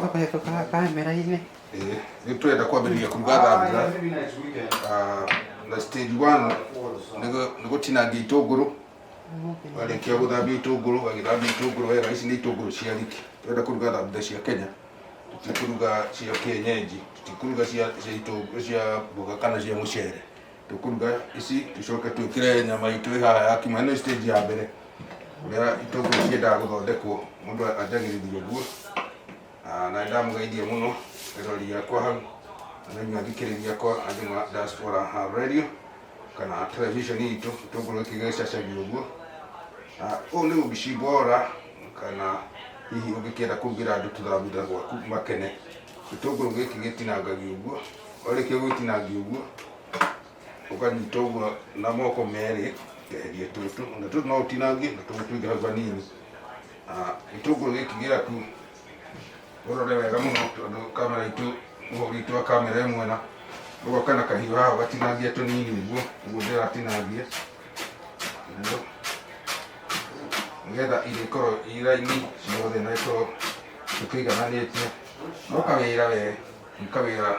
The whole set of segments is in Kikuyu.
Ũgakahĩtũka kamera-inĩ. Ĩĩ, rĩu tũrenda kwambĩrĩria kũruga thambutha. Na stage 1 nĩ gũtinangia itũngũrũ. Warĩkia gũthambia itũngũrũ, ũgagĩthambia itũngũrũ wega. Ici nĩ itũngũrũ cia riki. Tũrenda kũruga thambutha cia Kenya, tũtikũruga cia kienyeji, tũtikũruga cia itũngũrũ cia mboga kana cia mũcere. Tũkũruga ici tũcoke twĩkĩre nyama itũ ĩ haha ya kima. Ĩno stage ya mbere ũrĩa itũngũrũ ciendaga gũthondekwo, mũndũ anjagĩrĩria ũguo. Na nĩndamũgeithia mũno erori akwa hau na inyuĩ athikĩrĩria akwa andũ ma diaspora radio kana television itũ. Gĩtũngũrũ gĩkĩ gĩcacagio ũguo. Ũyũ nĩ ũbici bora, kana hihi ũngĩkĩenda kũrugĩra andũ tũthambutha gwaku makene. Gĩtũngũrũ gĩkĩ gĩtinangagio ũguo, warĩkia gũgĩtinangia ũguo ũkanyita ũguo na moko merĩ, ũkeheria tũtũ, na tũtũ no ũtinangie na tũtũ tũige hau hanini. Gĩtũngũrũ gĩkĩ gĩaku ũrore wega mũno, tondũ kamera itũ, mũhũri witũ wa kamera e mwena, ũgoka na kahiũ haha ũgatinangia tũnini ũguo, ũguo ndĩratinangia ũguo, nĩgetha irĩkorwo i raini ciothe na ikorwo tũkĩigananĩtie. No kawĩra we, nĩ kawĩra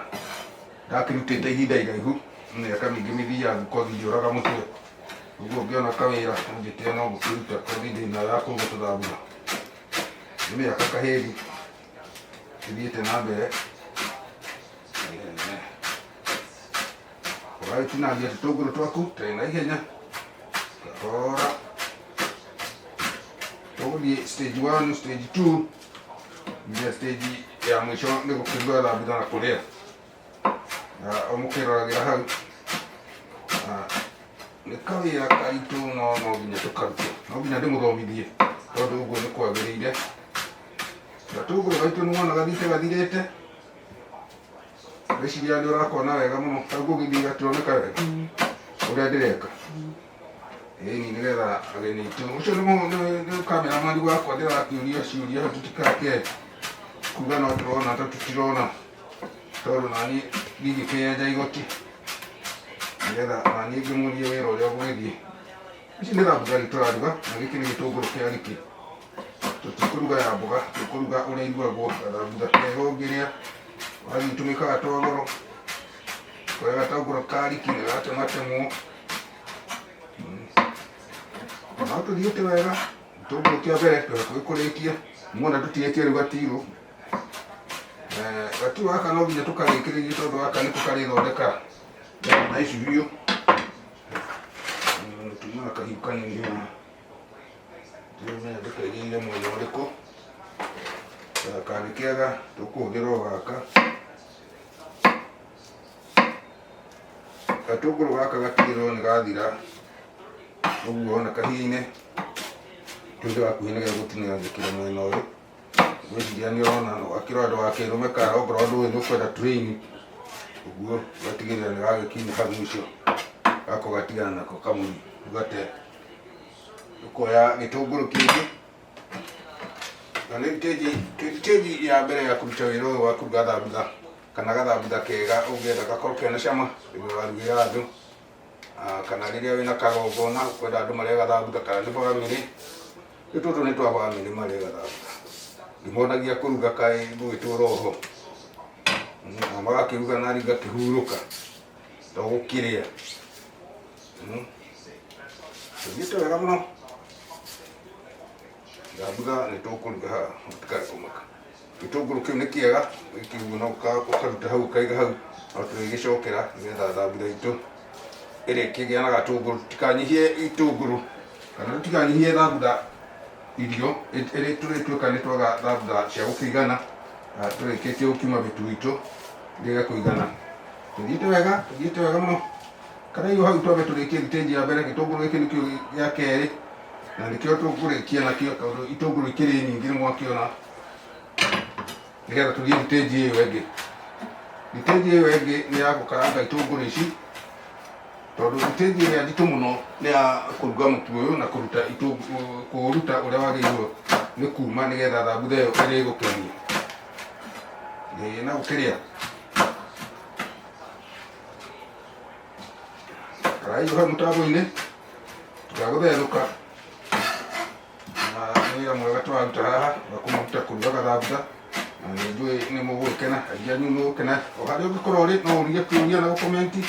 ndakĩrutĩte ihinda iraihu, mĩaka mĩingĩ mĩthiangu, kothi njũraga mũtwe. Ũguo ngĩona kawĩra ũnjĩtĩre no gũkĩruta, kothi ndĩnayo ya kũruga tũthambutha. Nĩ mĩaka kahĩri ĩthiĩte na mbere. Ũgagĩtinangia tũtũngũrũ twaku ũtarĩ na ihenya, kahora. Tũgũthiĩ stage 1, stage 2, nginya stage ya mũico nĩ gũkĩruga thambutha na kũrĩa. Na ũmũkĩroragĩra hau. Nĩ kawĩra karitũ no no nginya tũkarute, no nginya ndĩmũthomithie tondũ ũguo nĩ kwagĩrĩire. Gatũngũrũ gaitũ nĩ wona gathiĩte gathirĩte, ngwĩciria nĩ ũrakona wega mũno, hau ngũgĩthiĩ gatironeka wega ũrĩa ndĩreka. Ĩni nĩgetha ageni aitũ, ũcio nĩ cameraman wakwa ndĩrakĩũria ciũria hau tũtikake kuga no tũrona ta tũtirona, tondũ naniĩ ndingĩkĩenja igoti nĩgetha naniĩ ngĩmuonie wĩra ũrĩa ũgũgĩthiĩ. Ici nĩ thambutha tũraruga na gĩkĩ nĩ gĩtũngũrũ kĩa riki. Tũtikũruga ya mboga, tũkũruga ũrĩa irugagwo, gathambutha kega ũngĩrĩa, wathiĩ tũmĩkaga twa goro, ũkoya gatũngũrũ ka riki nĩ gatematemwo. No tũthiĩte wega, gĩtũngũrũ kĩa mbere twĩ hakuhĩ kũrĩkia, muona tũtigĩtie rĩu gatirũ. Gatirũ gaka no nginya tũkarĩkĩrĩrie tondũ gaka nĩko karĩthondeka nyama ici biũ. Tuma na kahiũ kanini haha, ndiramenya ndĩkaigĩrĩire mwena ũrĩkũ, kangĩkĩaga tũkũhũthĩra o gaka. Gatũngũrũ gaka gatigĩrĩrwo nĩ gathira ũguo na kahiũ-inĩ, tuge gakuhĩ nĩ gegũtinangĩkĩra mwena ũyũ. Ngwĩciria nĩ ũrona wakĩrora ndũgakĩrũme kara okorwo ndũĩ nĩ ũkwenda train ũguo ũgatigĩrĩra nĩ gagĩkinya hau mũico gako gatigana nako kamũri ũgate. Ũkoya gĩtũngũrũ kĩngĩ na nĩ stage, stage ya mbere ya kũruta wĩra ũyũ wa kũruga thambutha kana gathambutha kega ũngĩenda gakorwo kena cama rĩrĩa ũrarugĩra andũ, kana rĩrĩa wĩna kagongona ũkwenda andũ marĩe gathambutha kana nĩ bamĩrĩ. Rĩu tũtũ nĩ twa bamĩrĩ marĩe gathambutha, ngĩmonagia kũruga kaĩ ngũgĩtũra oho, nao magakĩruga naniĩ ngakĩhurũka to gũkĩrĩa. Tũthiĩte wega mũno, thambutha nĩ tũkũruga haha mũtikae kũmaka. Gĩtũngũrũ kĩu nĩ kĩega, gĩkĩ ũguo no ũkaruta hau ũkaiga hau, no tũrĩgĩcokera nĩgetha thambutha itũ ĩrĩkĩgĩa na gatũngũrũ. Tũtikanyihie itũngũrũ kana tũtikanyihie thambutha irio ĩrĩ tũrĩtuĩka nĩ twaga thambutha cia gũkĩigana, tũrĩkĩtie gũkima mĩtu itũ ĩrĩge kũigana. Tũthiĩte wega, tũthiĩte wega mũno. Karaihu hau twambe tũrĩkie thitĩnji ya mbere, gĩtũngũrũ gĩkĩ nĩkĩo gĩa kerĩ na nĩkĩo tũkũrĩkia nakĩo tondũ itũngũrũ ikĩrĩ nyingĩ nĩ mwakĩona, nĩgetha tũthiĩ thitĩnji ĩyo ĩngĩ. Thitĩnji ĩyo ĩngĩ nĩ ya gũkaranga itũngũrũ ici, tondũ thitĩnji ĩrĩa nditũ mũno nĩ ya kũruga mũtu ũyũ na kũruta kũũruta ũrĩa wagĩrĩirwo nĩ kuma nĩgetha thambutha ĩyo ĩrĩgũkenia. Ĩĩ na gũkĩrĩa. Karaihũha mũtambo-inĩ tũgagũtherũka na nĩ wĩra mwega tũraruta haha wa kũmaruta kũruga gathambutha. Na nĩ njũĩ nĩ mũgũgĩkena, aingĩ anyu nĩ mũgũkena. O harĩa ũngĩkorwo ũrĩ no ũrie kĩũria na gũkomenti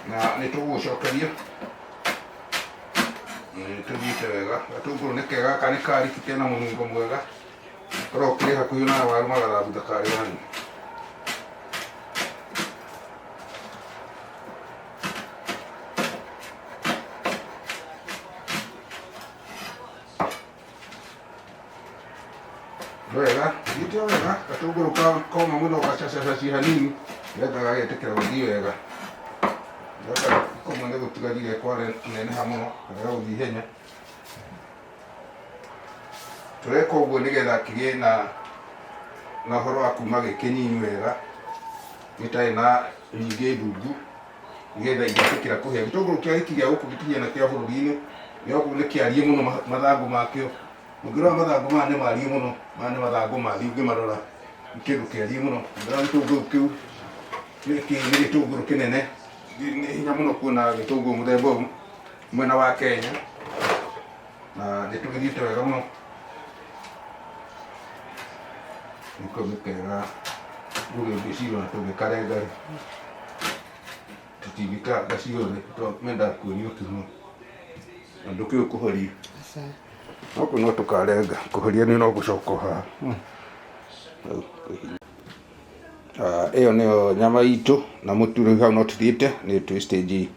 na nĩ tũgũgũcokeria. Nĩ tũthiĩte wega. Gatũngũrũ nĩ kega, gaka nĩ kariki kena mũnungo mwega. Korwo kĩrĩ hakuhĩ na waru magathambutha karĩ wanyu. Wega, thiĩte o wega, gatũngũrũ koma mũno gacacacaci hanini, nĩgetha gagetĩkĩra gũthiĩ wega. Gaka kũmwe nĩ gũtigarire kware neneha mũno, karega gũthiĩ ihenya. Tũreka ũguo nĩgetha kĩgĩe na ũhoro wa kuma gĩ kĩnini wega, gĩtarĩ na nyingĩ ndungu, nĩgetha igetĩkĩra kũhĩa. Gĩtũngũrũ kĩa gĩki gĩa gũkũ gĩtihiana kĩa bũrũri-inĩ, gĩa gũkũ nĩ kĩariĩ mũno mathangũ makĩo. Ũngĩrora mathangũ maya nĩ mariĩ mũno, maya nĩ mathangũ mariĩ ũngĩmarora, nĩ kĩndũ kĩariĩ mũno. Ũngĩrora gĩtũngũrũ kĩu nĩ gĩtũngũrũ kĩnene, nĩ hinya mũno kuona gĩtũngũrũ mũthemba ũyũ mwena wa Kenya, na nĩ tũgĩthiĩte wega mũno. Nĩko nĩ kega ngũgĩciria ona tũngĩkarenga rĩ, tũtingĩkaranga ciothe tondũ mendaga kuonio kĩhumo na ndũkĩũĩ kũhoria. No kũu no tũkarenga, kũhoria nĩ no gũcoka o haha. Ĩyo nĩyo nyama itũ na mũtu rĩu hau no tũthiĩte nĩ twĩ stage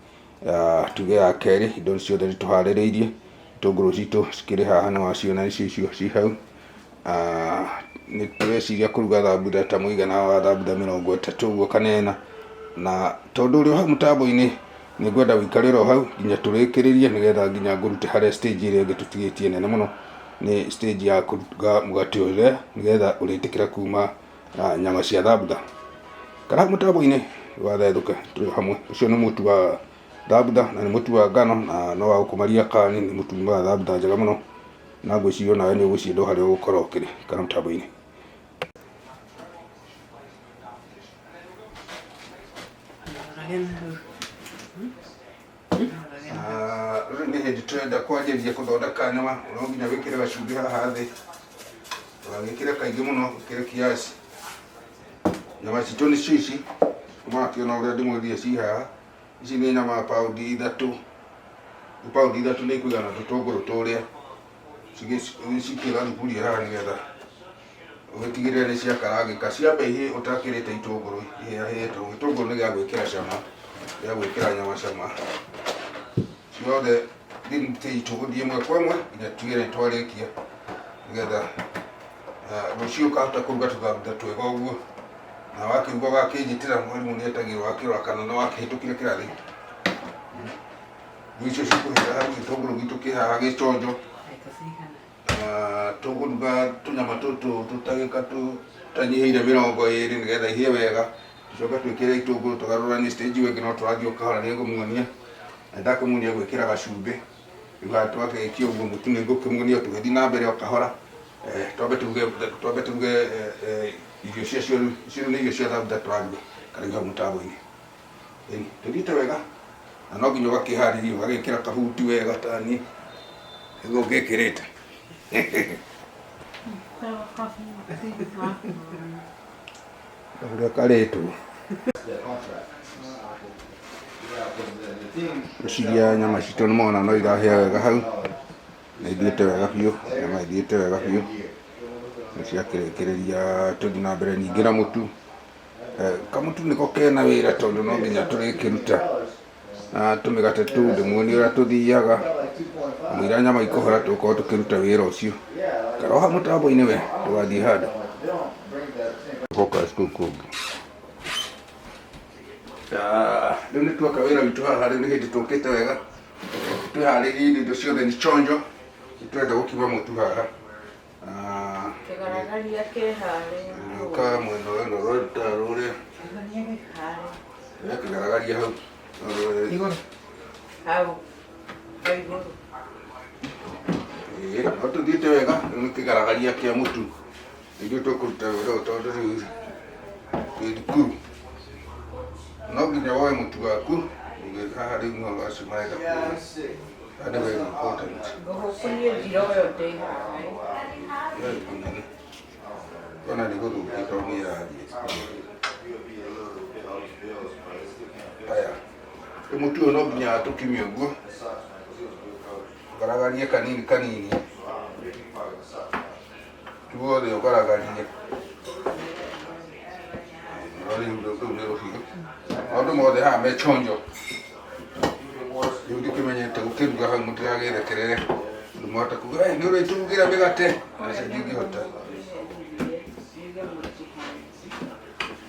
tuge ya kerĩ, indo ciothe nĩ tũharĩrĩirie, itũngũrũ citũ cikĩrĩ haha nĩ waciona nĩcio icio ci hau. Nĩ tũreciria kũruga thambutha ta mũigana wa thambutha 30 ũguo kana 40, na tondũ ũrĩ o hau mũtambo-inĩ nĩ ngwenda ũikare oro hau nginya tũrĩkĩrĩrie nĩgetha nginya ngũrute harĩa stage ĩrĩa ĩngĩ tũtigĩtie nene mũno, nĩ stage ya kũruga mũgate ũrĩa nĩgetha ũrĩtĩkĩra kuma nyama cia thambutha. Ikara hau mũtambo-inĩ ndũgathethũke tũrĩ o hamwe. Ũcio nĩ mũtu wa thambutha na nĩ mũtu wa ngano na no wa gũkũmaria kani, nĩ mũtu wa thambutha njega mũno na ngwĩciria onawe nĩ ũgũcienda o harĩa ũgũkorwo ũkĩrĩ. Ikara mũtambo-inĩ. Rĩu nĩ hĩndĩ tũrenda kwanjĩrĩria kũthondeka nyama, no nginya wĩkĩre gacumbĩ haha thĩ, ndũgagĩkĩre kaingĩ mũno, wĩkĩre kiasi. Nyama citũ nĩcio ici, mũrakĩona ũrĩa ndĩmwĩrire ci haha, ici nĩ nyama paundi 3, paundi 3 nĩ ikũigana tũtũngũrũ tũrĩa, ũgĩcikie gathuburia haha nĩgetha ũgĩtigĩrĩre nĩ ciakarangĩka, ciambe ihĩe ũtakĩrĩte itũngũrũ ihĩahĩe tondũ gĩtũngũrũ nĩ gĩa gwĩkĩra cama, gĩa gwĩkĩra nyama cama. Ciothe tũgũthiĩ ĩmwe kwa ĩmwe nginya tũtigĩrĩre nĩ twarĩkia nĩgetha rũciũ ũkahota kũruga tũthambutha twega ũguo, na wakĩruga ũgakĩnjĩtĩra mwarimũ nĩ etagĩrwo akĩrora kana nĩ wakĩhĩtũkire kĩrathi. Rĩu icio cikũhĩra hau gĩtũngũrũ gitũ kĩ haha gĩchonjo. Tũkũruga tũnyama tũtũ tũtagĩka tũtanyihĩire 20 nĩgetha ihĩe wega, tũcoke twĩkĩre itũngũrũ tũgarũranie stage ĩyo ĩngĩ no tũrathiĩ o kahora nĩ ngũmuonia, na ndakĩmuonia gwĩkĩra gacumbĩ, rĩu haha twakĩrĩkia ũguo mũtu nĩ ngũkĩmuonia tũgĩthiĩ na mbere o kahora, twambe tũruge irio cia rĩu, icio rĩu nĩ irio cia thambutha tũraruga karĩu hau mũtambo-inĩ. Ĩni, tũthiĩte wega na no nginya ũgakĩharĩria ũgagĩkĩra kabuti wega ta niĩ nĩguo ngĩkĩrĩte. Ũrĩa karĩtwo. Ngwĩciria nyama citũ nĩ mona no irahĩa wega hau, nĩ ithiĩte wega biũ, nyama ithiĩte wega biũ, nĩ ciakĩrĩkĩrĩria tũthiĩ na mbere ningĩ na mũtu. Kamũtu nĩko kena wĩra tondũ no nginya tũrĩkĩruta na tũmĩgate tũu ndĩmuonie ũrĩa tũthiaga mũira nyama ikũhora tũgũkorwo tũkĩruta wĩra ũcio. Karoha mũtambo-inĩ we ndũgathiĩ handũ. Focus kũu kũngĩ. Rĩu nĩ tweka wĩra witũ haha, rĩu nĩ hĩndĩ tũkĩte wega twĩharĩirie indo ciothe nĩ chonjo, nĩ tũrenda gũkima mũtu haha. Kĩgaragaria kĩ harĩa. Ka mwena ũyũ na rũrĩa rũrĩa. Kĩgaragaria hau. Igũrũ. Hau. Igũrũ. Ĩĩ, no tũthiĩte wega, rĩu nĩ kĩgaragaria kĩa mũtu. Ithuĩ tũkũruta wĩra ũyũ tondũ rĩu twĩ thukuru. No nginya woe mũtu waku, haha rĩu nĩho acio marenda kuona. That is very important. Ngũkũ niĩ njiroyo ndĩ haha. Very good. Ona nĩ gũthũkia tondũ nĩ ĩrathiĩ. Aya, rĩu mũtu ũyũ no nginya tũkiume ũguo, ũgaragarie kanini kanini, tuothe ũgaragarie. Rĩu rĩu nĩ rũhiũ. Maũndũ mothe haha me chonjo. Rĩu ndikĩmenyete gũkĩruga hau mũtigagĩthekerere. Andũ mahota kuga, "Nĩ ũrĩtũrugĩra mĩgate." Aca ndingĩhota.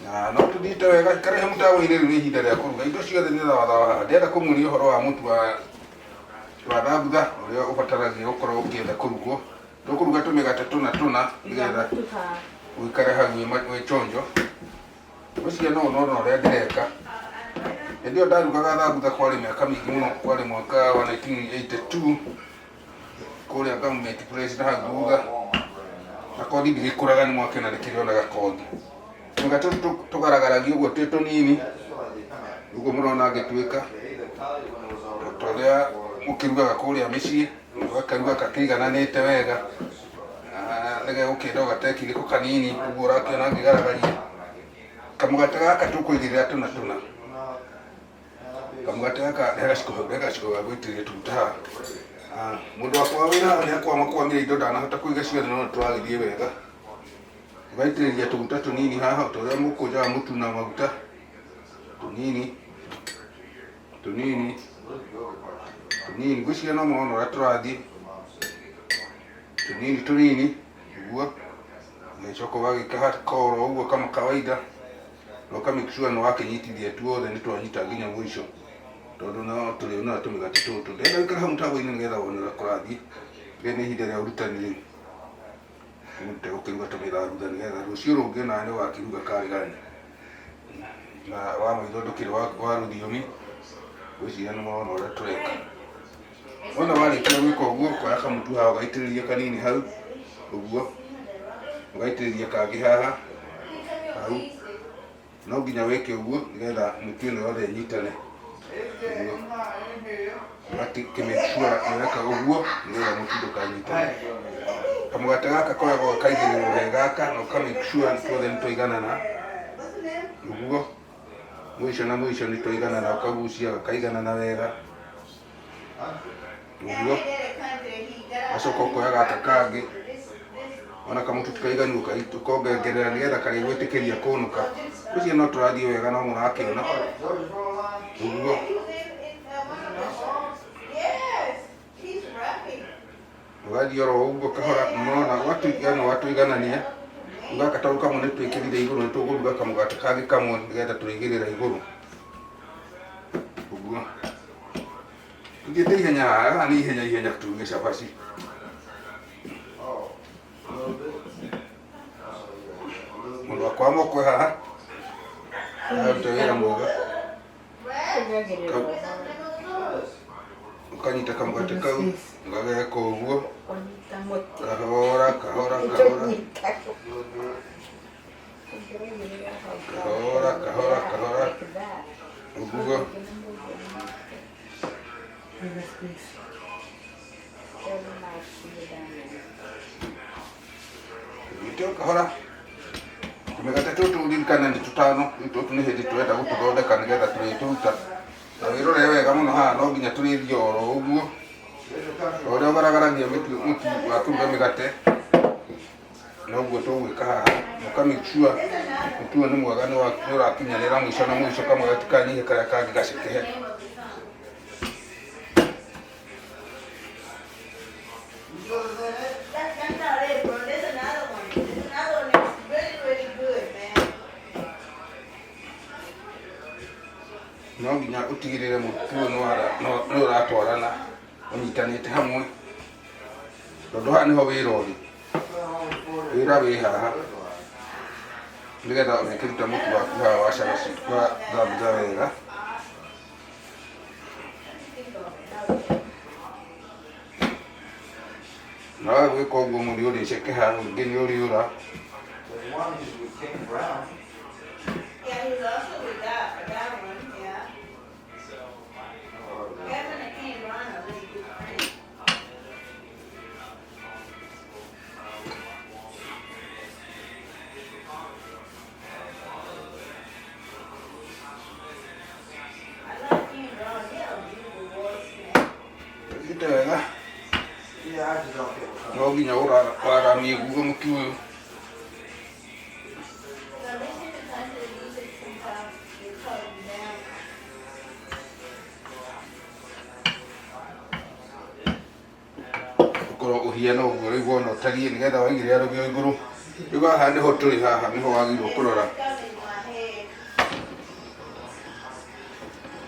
Na no tũthiĩte wega, ikara he mũtambo-inĩ rĩu nĩ ihinda rĩa kũruga. Indo ciothe nĩ thathatha haha. Ndĩrenda kũmuonia ũhoro wa mũtu wa thambutha ũrĩa ũbataragia gũkorwo ũkĩenda kũrugwo. Tũkũruga tũmĩgate tũna tũna nĩgetha ũikare hau wĩ chonjo. Ngwĩciria no ũnona ũrĩa ndĩreka. Hĩndĩ ĩyo ndarugaga thambutha kwarĩ mĩaka mĩingĩ mũno, kwarĩ mwaka wa 1982 kũrĩa Government Press na hau thutha. Na kothi ndĩgĩkũraga nĩ mwakĩona ndĩkĩrĩ ona gakothi. Tũmĩgate tũtũ tũgaragaragia ũguo twĩ tũnini, ũguo mũrona ngĩtuĩka, ta ũrĩa mũkĩrugaga kũrĩa mĩciĩ, ũgakaruga gakĩigananĩte wega. Nĩgegũkĩenda ũgateki gĩko kanini ũguo ũrakĩona ngĩgaragaria. Kamũgate gaka tũkũigĩrĩra tũna tũna. Kamũgate gaka he gaciko ga gũitĩrĩria tũguta haha. Mũndũ wakwa wa wĩra haha nĩ akwamakwamire indo ndanahota kũiga ciothe no nĩtũragĩthiĩ wega. Ũgaitĩrĩria tũguta tũnini haha ta ũrĩa mũkũnjaga mũtu na maguta. Tũnini tũnini tũnini, ngwĩciria no mũrona ũrĩa tũrathiĩ. Tũnini tũnini ũguo, ũgagĩcoka ũgagĩkahaka oro ũguo kama kawaida, na ũka make sure nĩ wakĩnyitithia tuothe nĩ twanyita nginya mũico, tondũ no tũrĩũnũra tũmĩgate tũtũ. Ndĩrenda ũikare hau mũtambo-inĩ nĩgetha wone ũrĩa kũrathiĩ. Rĩrĩ nĩ ihinda rĩa ũrutani rĩu, ũrute gũkĩruga tũmĩthambutha nĩgetha rũciũ rũngĩ onawe nĩ ũgakĩruga karĩ gani. Na wa maitho ndũkĩrĩ wa rũthiomi, ngwĩciria nĩ mũrona ũrĩa tũreka. Wona warĩkia gwĩka ũguo, ũkoya kamũtu haha ũgaitĩrĩria kanini hau, ũguo, ũgaitĩrĩria kangĩ haha, hau. No nginya wĩke ũguo nĩgetha mĩtu ĩno yothe ĩnyitane. Ũguo. Ũgakĩ make sure nĩ weka ũguo nĩgetha mũtu ndũkanyitane. Kamũgate gaka koragwo gakaigĩrĩrwo he gaka na ũka make sure tuothe nĩ twaiganana. Ũguo. Mũico na mũico nĩ twaiganana ũkagucia gakaiganana wega. Ũguo. Ũgacoka ũkoya gaka kangĩ ona kamũtu ti kaiganu ũkongerera nĩgetha karĩgwĩtĩkĩria kũnũka. Ngwĩciria no tũrathiĩ wega no mũrakĩona. Ũguo. Ũgathiĩ oro ũguo kahora nĩwona watũigana watũiganania. Rĩu gaka tondũ kamwe nĩ twĩkĩrire igũrũ nĩ tũkũruga kamũgate kangĩ kamwe nĩgetha tũrĩigĩrĩra igũrũ. Ũguo. Tũthiĩte ihenya haha nĩ ihenya ihenya turuge cabaci. Mũndũ wakwa moko haha araruta wĩra mwega. Ũkanyita kamũgate kau ũgageka ũguo kahora kahora kahora kahora kahora kahora ũguo. Nyite o kahora. Tũmĩgate tũtũ ririkana nĩ tũtano, rĩu tũtũ nĩ hĩndĩ tũrenda gũtũthondeka nĩgetha tũrĩtũruta. Na wĩrore wega mũno haha no nginya tũrĩthiĩ oro ũguo. O ũrĩa ũgaragaragia mũtu wa kũruga mĩgate, noguo tũgwĩka haha. Na ũka make sure mũtu ũyũ nĩ mwega nĩ ũrakinyanĩra mũico na mũico kamwe gatikanyihe karĩa kangĩ gacekehe. That's not it, bro. There's another one. There's another one that's really, really good, man. No nginya ũtigĩrĩre mũtu ũyũ nĩ ũratwarana ũnyitanĩte hamwe, tondũ haha nĩho wĩra ũrĩ. Wĩra wĩ haha nĩgetha ũrĩkĩruta mũtu waku haha wa cabaci wa thambutha wega. Na waga gwĩka ũguo mũri ũrĩcekeha ũngĩ nĩ ũrĩũra. Yeah, he's also with that one, yeah. Kevin and Ken Brown are really good friends. nginya ũraramie guo mũtu ũyũ. Ũkorwo ũhiana ũguo rĩu wona ũtariĩ nĩgetha waigĩrĩra rũgĩo igũrũ. Rĩu haha nĩho tũrĩ, haha nĩho wagĩrĩirwo kũrora.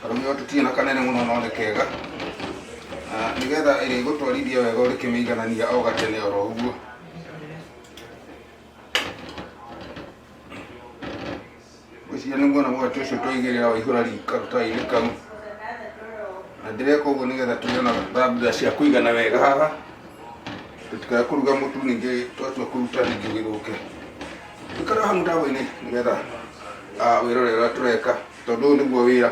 Karũgĩo tũtirĩ na kanene mũno no nĩ kega. Na nĩgetha ĩrĩa ĩgũtwarithia wega ũrĩkĩmĩiganania o gatene oro ũguo. Ngwĩciria nĩ muona mũgate ũcio twaigĩrĩra waihũra karũtara-inĩ kau. Na ndĩreka ũguo nĩgetha tũgĩe na thambutha cia kũigana wega haha. Tũtikae kũruga mũtu ningĩ twatua kũruta ningĩ gĩthũke. Ikara hau mũtambo-inĩ nĩgetha wĩrore ũrĩa tũreka tondũ ũyũ nĩguo wĩra.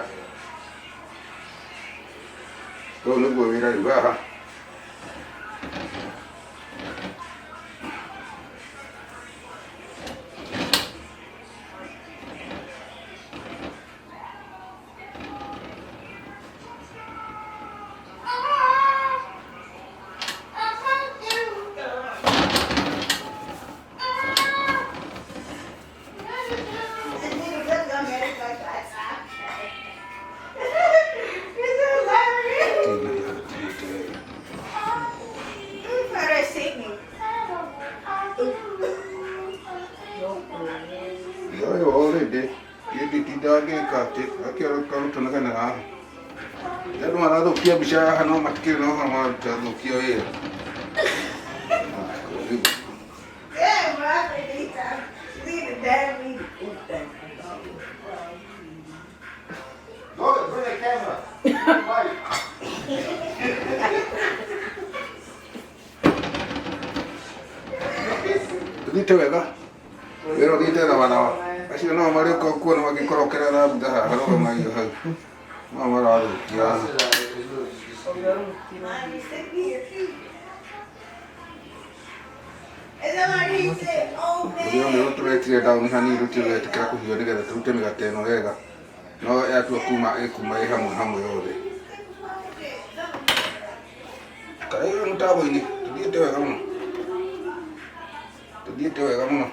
Ũyũ nĩguo wĩra rĩu haha. Yoyo already ndĩtinda ngĩka atĩ akĩrutanaga haha. Andũ marathũkia mbica haha no matikĩrĩ na ũhoro marathũkia wĩra. Go, bring the camera. Mike. Ũthiĩte wega wĩra ũthiĩte thabathawa acio no marĩũka kuona magĩkorokera thambutha haha rũgamagia hau no marathũkia haha. Rũgĩo nĩ rũtũretire down hanini rũtirĩ rũretĩkĩra kũhiũha nĩgetha tũrute mĩgate ĩno wega no yatua kuma ĩkuma ĩ hamwe hamwe yothe. Karĩa mũtambo-inĩ tũthiĩte wega mũno, tũthiĩte wega mũno.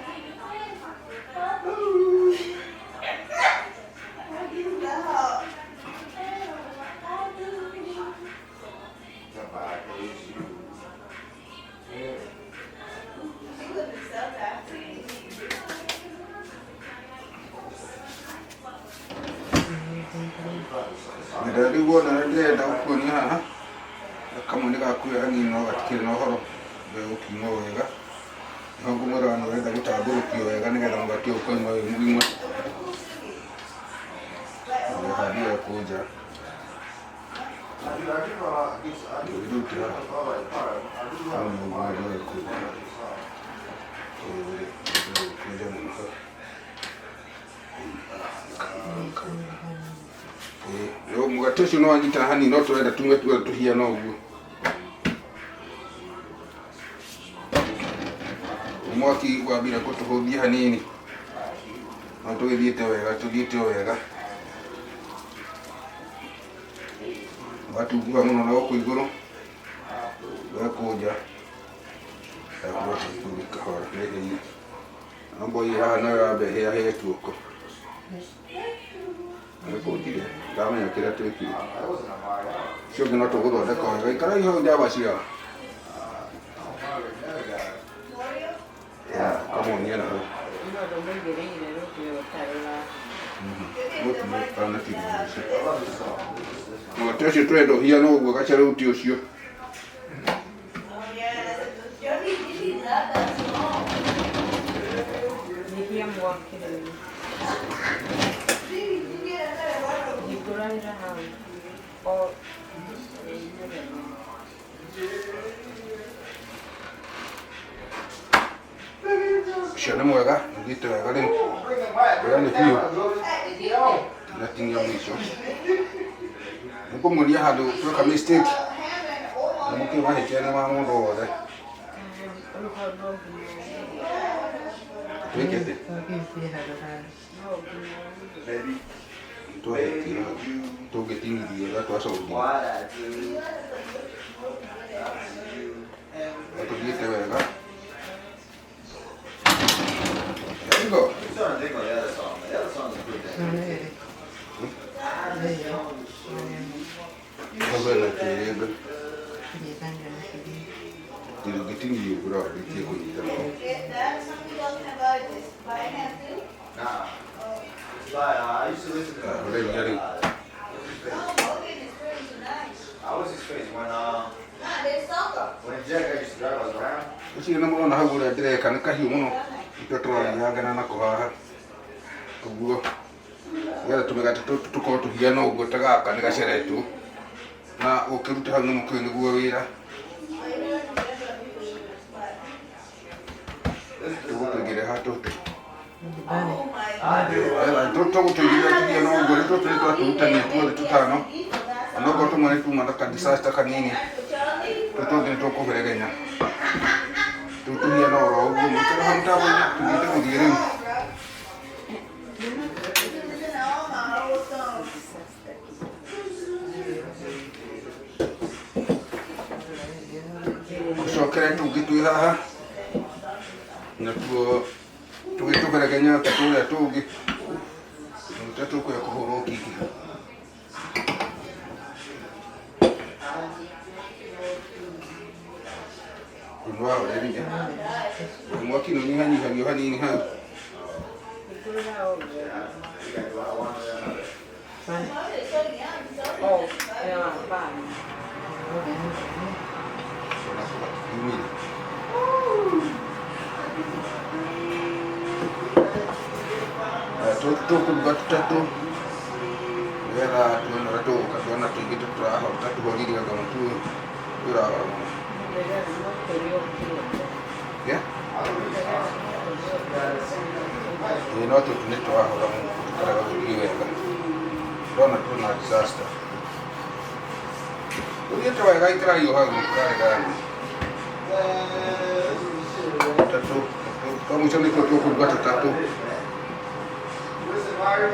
Rĩu wona ndĩrenda gũkuonia haha kamwe nĩ gakuoya hanini no gatikĩrĩ na ũhoro gũkiuma wega. Nĩho ngũmwĩra nĩ ũrenda gũtambũrũkio wega nĩgetha mũgate ũyũ ũkoima wĩ mũgima. Ũhandire kũnja. Ũgĩrutĩra hau nĩguo ngũmwĩra kũnja. Kũnja mũno hau. Mũgate ũcio nĩ wanyitana hanini no tũrenda tume tuothe tũhiana ũguo. Mwaki wambire kũtũhũthia hanini no tũgĩthiĩte wega, tũthiĩte o wega. Watunguha mũno na gũkũ igũrũ wekũnja kahora nĩhĩire. Amba ĩ haha nayo yambe ĩhĩahĩe tuoko. Nĩkũnjire ndamenya kĩrĩa twĩkire. Ũcio ũngĩ no tũgũthondeka wega. Ikarai hau njamba ciao. Kamuonia na hau. Mũgate ũcio tũrenda ũhiana ũguo gacaruti ũcio. Ũcio nĩ mwega, ũthiĩte wega rĩu. Ũrĩa nĩ biũ. Ndatinia mũico. Nĩngũmuonia handũ tweka mistake. Na mũkĩ mahĩtia nĩ ma mũndũ wothe. Twĩkĩte? Twahĩtia tũngĩtinithia wega twacokia. Tũthiĩte wega. There you go. I'm starting to think on the other song. The other song is pretty good. Kagwena kĩrĩnga. Gĩtingĩ ũgũra rĩkie kũnyita no. That's something talking about this by hand too. Nah. It's like, I used to listen to Ũrĩa iria rĩu. Oh, Morgan is pretty nice. I was his face when Nah, there's soccer. when Jack I used to drive us around. Ũcio nĩ mũrona hau ũrĩa ndĩreka nĩ kahiũ mũno. Nĩkĩo tũrathiangana nako haha. Ũguo. Nĩgetha tũmĩgate tũtũ tũkorwo tũhiana ũguo ta gaka nĩ gaceretwo. Na ũkĩruta hau nĩ mũkĩũĩ nĩguo wĩra. Tũgũtũigĩrĩra haha tũtũ. Oh my God. Tũgũtũigĩrĩra tũhiana ũguo nĩ tũtũ nĩ twatũrutania tuothe tũtano. Onokorwo tũmwe nĩ tuma na ka disaster kanini. Tũtũ tũngĩ nĩ tũkũberegenya. Rĩu tũhiana oro ũguo mũikare hau mũtambo-inĩ tũthiĩte gũthiĩ rĩu. Listen to all my old songs. Tũcokere tũngĩ twĩ haha natuo tũgĩtũberegenya tũrĩa tũngĩ ta tũkũya kũhũrwo kiki. Rĩu nĩwahoreria mwaki nĩ ũnyihanyihagio hanini hau. Oh, yeah, fine. Yumire. Tũkũruga tũtatũ nĩgetha tuone ũrĩa tũgũka tuona tũingĩ tũrahota tũhorire anga mũtu ũyũ ũrahora mũno. Yeah? Ĩĩ no tũtũ nĩ twahora mũno tũkarega gũthiĩ wega. Ndona tuona disaster. Ũthiĩte wega ikarario hau mũkaregana. Tũtatũ twa mũico nĩtuo tũkũruga tũtatũ. Listen, Myron.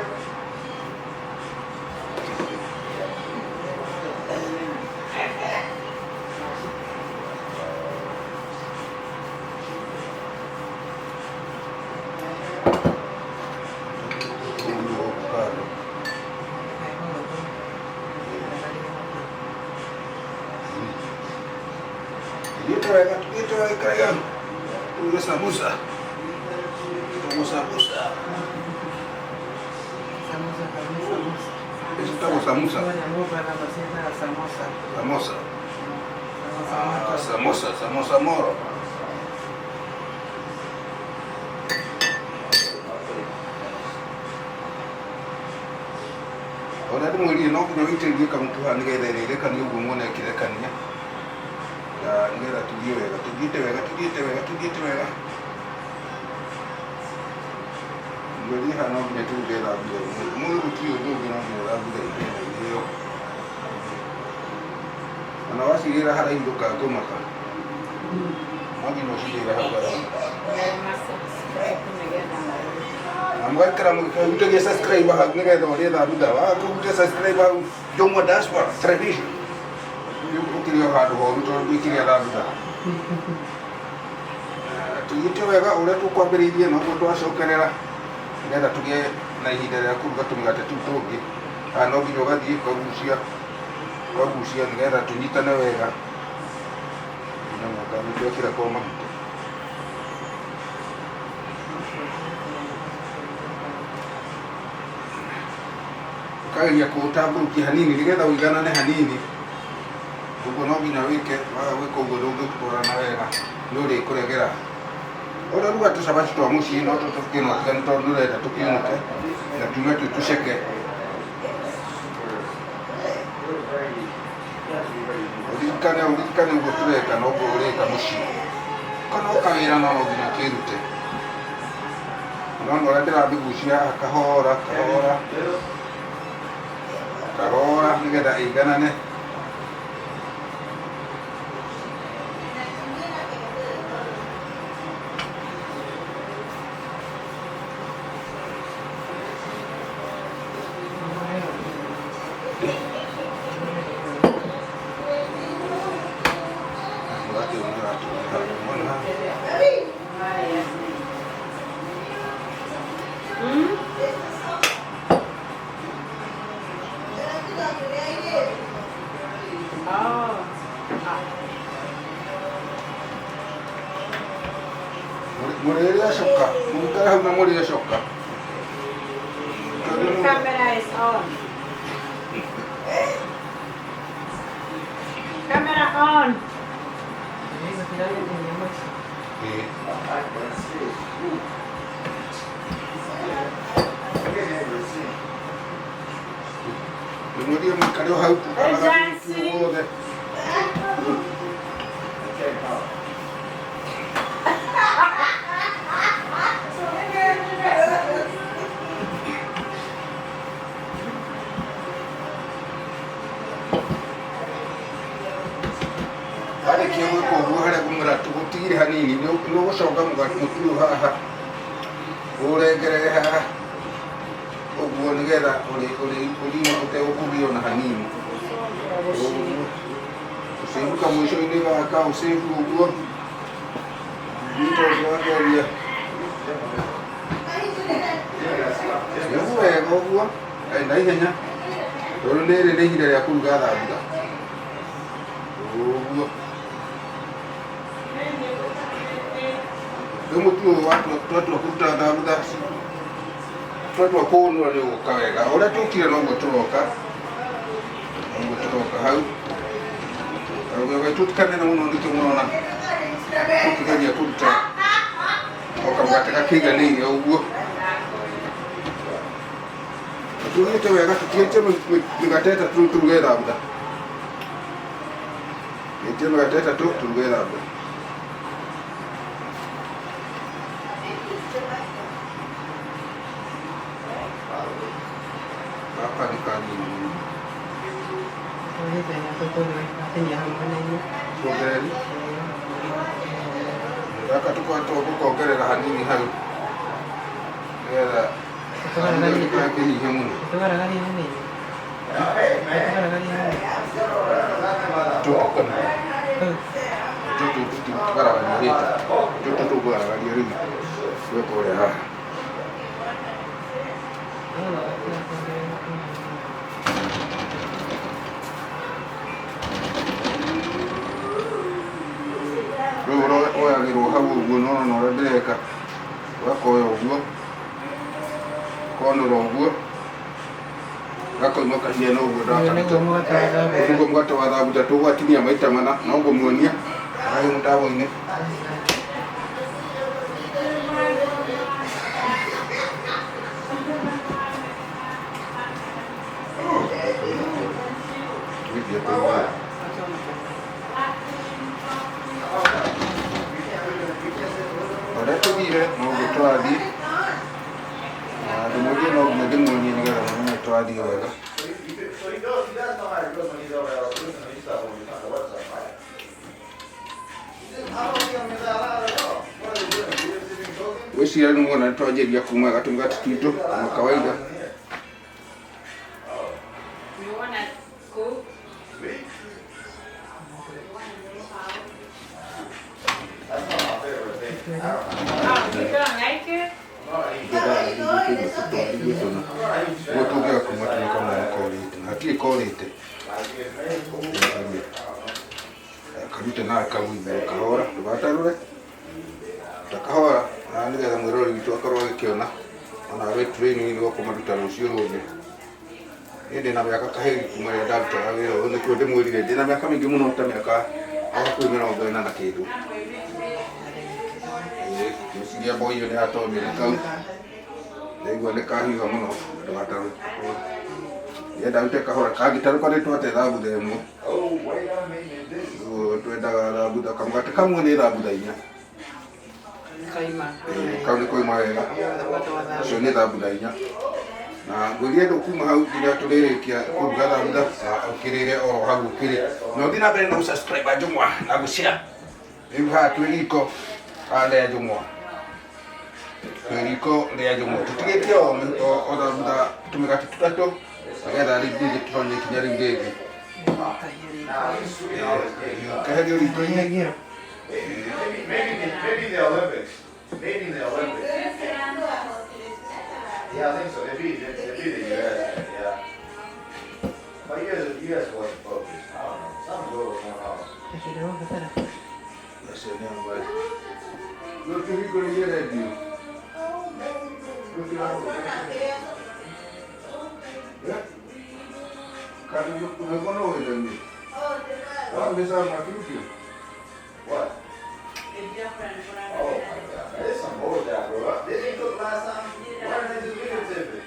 Kando. Tũthiĩte wega, tũthiĩte wega ikaragia. Tũruge samosa. Tũgũ samosa. Ĩci tagwo samosa. Samosa. Ah, samosa, samosa moro. Ona ndĩmwĩrire no nginya wĩitĩrĩrie kamũtu haha nĩgetha ĩrĩrekania ũguo muone ĩkĩrekania. Na nĩgetha tũthiĩ wega, tũthiĩte wega, tũthiĩte wega, tũthiĩte wega. Mwĩrire haha no nginya tũruge thambutha ũmũthĩ. Ũmũthĩ gũtirĩ ũndũ ũngĩ no nginya thambutha ĩrĩe na ĩrĩo. Ona wacirĩra haraihu ndũkangũmaka. No nginya ũcirĩre hau haraihu. Na mũgaikara mũkĩhutagia subscribe hau nĩgetha ũrĩe thambutha. Waga kũhutia subscribe hau Jomwa Diaspora Television. Ũkĩrĩ o handũ horu tondũ ndwĩkĩrĩa thambutha. Tũthiĩte wega ũrĩa tũkwambĩrĩirie noguo twacokerera nĩgetha tũgĩe na ihinda rĩa kũruga tũmĩgate tũu tũngĩ. Haha no nginya ũgathiĩ ũkagucia ũkagucia nĩgetha tũnyitane wega. Nginya mwaka nĩ twekĩra kwa maguta. Ũkageria kũũtambũrũkia hanini nĩgetha ũiganane hanini. Ũguo no nginya wĩke, waga gwĩka ũguo ndũngĩtwarana wega nĩ ũrĩkũregera. Ũrĩa ruga tũcabaci twa mũciĩ no tũtũ tũkĩnũkĩra tondũ ndũrenda tũkĩũnũke na tume twĩ tũceke. Ũririkane ũririkane ũguo tũreka noguo ũrĩka mũciĩ. Kana o kawĩra no no nginya ũkĩrute. Ũrona ũrĩa ndĩramĩgucia haha kahora kahora kahora nĩgetha ĩiganane. Mũgate ũyũ nĩ Ndamũrire coka. The camera is on. Camera on. Ĩĩ. I can see. I can never see. Ndĩmwĩrire mũikare o hau. Ejansi. Wothe. I can't count. Warĩkia gwĩka ũguo harĩa ngũmwĩra tũgũtigire hanini, nĩ ũgũconga mũtu ũyũ haha, ũrengerere haha ũguo nĩgetha ũrima ũtegũkũgio na hanini. Ũguo. Ũcĩbu kamũico-inĩ gaka, ũcĩbu ũguo. Nĩ tondũ wageria. Nĩguo wega ũguo, na ihenya. Tondũ rĩrĩ nĩ ihinda rĩa kũruga thambutha. Ũguo. Rĩu mũtu ũyũ twatua kũruta thambutha, twatua kũũnũra nĩ ũgũka wega. Ũrĩa tũkire noguo tũroka. Noguo tũroka hau. Karũgio gaitũ ti kanene mũno nĩkĩo mũrona tũkĩgeria kũruta o kamũgate gakĩiganĩire ũguo. Tũthiĩte wega tũtigĩtie mĩgate ĩtatũ rĩu tũruge thambutha. Tigĩtie mĩgate ĩtatũ tũruge thambutha. Gaka nĩ kanini mũno. Tuongereri. Gaka tũkoretwo gũkongerera hanini hau. Nĩgetha gakĩhihe mũno. Hey, man. Tũtukana. Tũtũ tũtigaragaria rĩta. Tũtũ tũkũgaragaria rĩu. Gwĩka ũrĩa haha. Rĩu woyagĩrwo hau ũguo nĩwona ũrĩa ndĩreka. Ũgakoya ũguo. Ũkonũra ũguo. Gakoima kahiana ũguo ndakaruta. Nĩguo mũgate wa thambutha tũgwatinia maita mana no ngũmuonia harĩ mũtambo-inĩ. Gĩthiĩte igũrũ. Ũrĩa tũthire noguo tũrathiĩ. Na ndĩmwĩrie no nginya ndĩmuonie nĩgetha mũmenye tũrathiĩ wega. So he does know how it goes when he's over there listening to stuff when we talk to WhatsApp, right? I don't think I'm that loud at all. What are they doing? You just sitting talking? Ngwĩciria nĩ muona nĩ twanjĩria kuma gatũmĩgate twitũ kama kawaida. You wanna cook? Me? That's not my favorite thing. I don't Oh, you don't like it? I'm not a huge fan. I'm not a huge fan. Ũguo tũngĩaga kuma tene kamwe nĩ korĩte na hatirĩ korĩte. Like, it's very cool. I don't know. Karute nawe kau igũrũ kahora ndũgatarũre ta kahora na nĩgetha mwĩroreri witũ akorwo agĩkĩona ona we training nĩ gũkũmaruta rũciũ rũngĩ. Niĩ ndĩna mĩaka kahĩri kuma rĩrĩa ndarutaga wĩra ũyũ nĩkĩo ndĩmwĩrire ndĩna mĩaka mĩingĩ mũno ta mĩaka o hakuhĩ 40 na kĩndũ. Ngwĩciria mboi ĩyo nĩ yatonyire kau ndaigua nĩ kahiũha mũno ndũgatarũre. Ndĩrenda rute kahora kangĩtarũka nĩ twate thambutha ĩmwe. Oh, wait a minute. This is Ũguo twendaga thambutha kamũgate kamwe nĩ thambutha inya. Kaima. Kau nĩ koima wega. Ũcio nĩ thambutha inya. Na ngwĩrire andũ kuma hau nginya tũrĩrĩkia kũruga thambutha na ũkĩrĩre oro hau ũkĩrĩ. Na ũthiĩ na mbere na gũ-subscribe Njũng'wa na gũ-share. Rĩu haha twĩ riko haha rĩa Njũng'wa. Twĩ riko rĩa Njũng'wa. Tũtigĩtie o thambutha tũmĩgate tũtatũ nĩgetha rĩu ningĩ tũtonye ikinya rĩu rĩngĩ. Nah, he's sweet all his days. Keherio riko-inĩ. Maybe the Olympics. Maybe in the Olympics. Yeah, I think so. They beat the U.S. Yeah. But you guys wasn't focused. I don't know. Something good was going on. Acio nĩ amwe. Rĩu tũhingũrĩrie redio. What? Oh my God, man, this some bullshit, bro. Did you cook last time? Why didn't they just videotape it?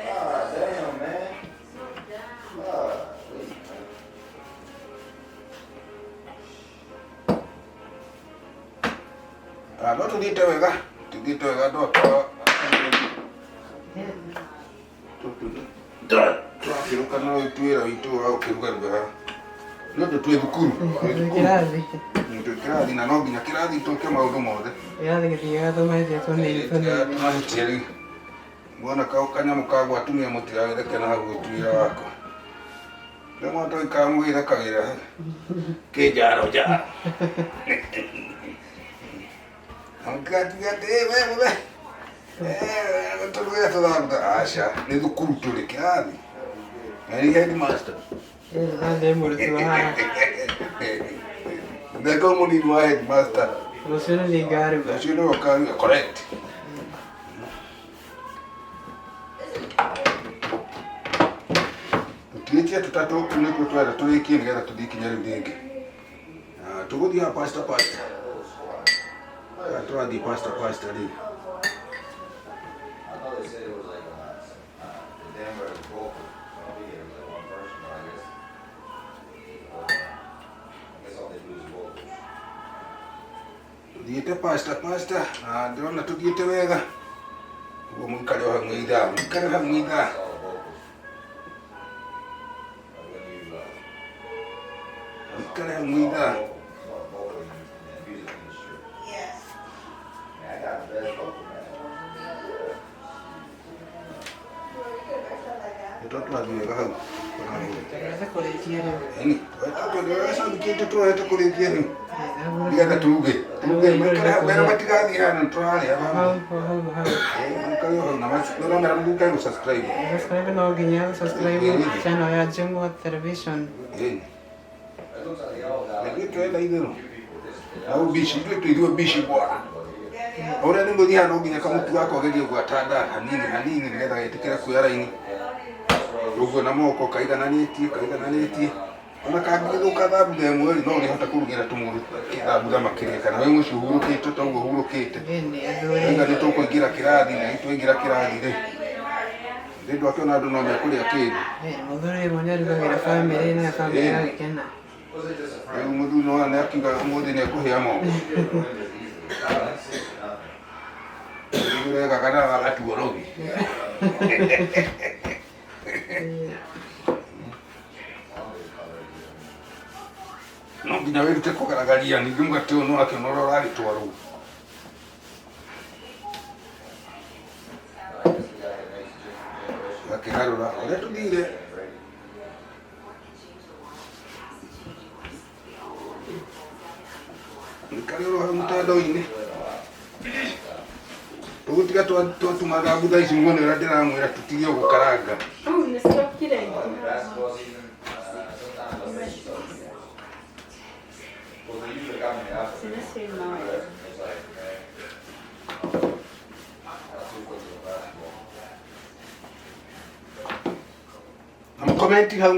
Ah, damn, man. Ah, wait, man. No tũthiĩte wega, tũthiĩte wega andũ akwa. Tũrakĩrũka no wĩra witũ wa gũkĩrugaruga haha. Nĩ ũndũ twĩ thukuru. Twĩ thukuru. Kĩrathi. Twĩ kĩrathi na no nginya kĩrathi tũke maũndũ mothe. Kĩrathi gĩthiaga tũmahĩtia tũnini tũnini. Mahĩtia rĩu. Muona kanyamũ kagwa atumia mũtigagĩtheke na hau gwĩtuĩra wakwa. Rĩu mwatũikaga mũgĩthekagĩra kĩnjaro njaro. Mũtigatuge atĩ "Ĩ, we mũthe tũruge tũthambutha." Aca, nĩ thukuru tũrĩ kĩrathi. Na nĩ headmaster. Ndĩ mũrutwo haha. Ndeko mũnini wa headmaster. Rũciũ nĩ niĩ ngaruga. Rũciũ nĩwe ũkaruga, correct. Tũtigĩtie tũtatũ nĩtuo twenda tũrĩkie nĩgetha tũthiĩ ikinya rĩu rĩngĩ. Tũgũthiaga pasta pasta. Tũrathiĩ pasta pasta rĩu. I thought they said it was like the Denver vocal. I don't think it was like one person, but I guess all they do is vocals. Tũthiĩte pasta pasta na ndĩrona tũthiĩte wega. Ũguo mũikare o hau mwĩ ithaa, mũikare hau mwĩ ithaa. It's all the vocals. Like when you Mũikare hau mwĩ ithaa. it's all the vocal in the music industry. Yes. Man, I got the best vocal, man. Nĩ tũrathiĩ wega hau. Tũrenda kũrĩkia rĩu. Ĩni, tũracangĩkĩte tũrorete kũrĩkia rĩu. Nĩgetha turuge. Turuge maikare hau wega matigathiĩ handũ tũrarĩa Hau hamwe. hau hau. Mũikare hau na ndĩramera mũrikane gũ subscribe. Subscribe no nginya subscribe channel ya Jungwa Television. Ĩni. It looks like they all got Na like ithuĩ tũrenda itherũ. few people. This, they Na ubici, ithuĩ tũithuĩ bici bwana. Ũrĩa nĩ mũthiaga no nginya kamũtu gakwa gerie gwata nda hanini hanini nĩgetha getĩkĩre kuoya raini. Ũguo na moko kaigananĩtie kaigananĩtie. Ona kangĩgĩthũka thambutha ĩmwe rĩ, no ũrĩhota kũrugĩra tũmũndũ thambutha makĩria kana wĩ mũciĩ ũhurũkĩte ta ũguo ũhurũkĩte. Ĩni athuri. Rĩu nĩ tũkũingĩra kĩrathi na twaingĩra kĩrathi rĩ. Nĩ ndwakĩona andũ no mekũrĩa kĩndũ. Mũthuri ũmwe nĩ arugagĩra bamĩrĩ na bamĩrĩ ĩgagĩkena. Was it just a Rĩu friend? mũthuri nĩwona nĩ akiuga ũmũthĩ nĩ ekũhĩa moko. Rĩu rega kana gagatua rũgi. No nginya wĩrute kũgaragaria ningĩ mũgate ũyũ nĩwakĩona ũrĩa ũragĩtwarwo. Gakĩgarũra ũrĩa tũthire. Nĩkarĩ oro hau mũtandao-inĩ. Tũgũtiga twatuma thambutha ici muone ũrĩa ndĩramwĩra tũtige gũkaranga. Nĩciokire. Basketball season, sometimes I think so. Well, they usually got me after. Sinasema. It's like, man, that's too quick of basketball. Na mũkomenti hau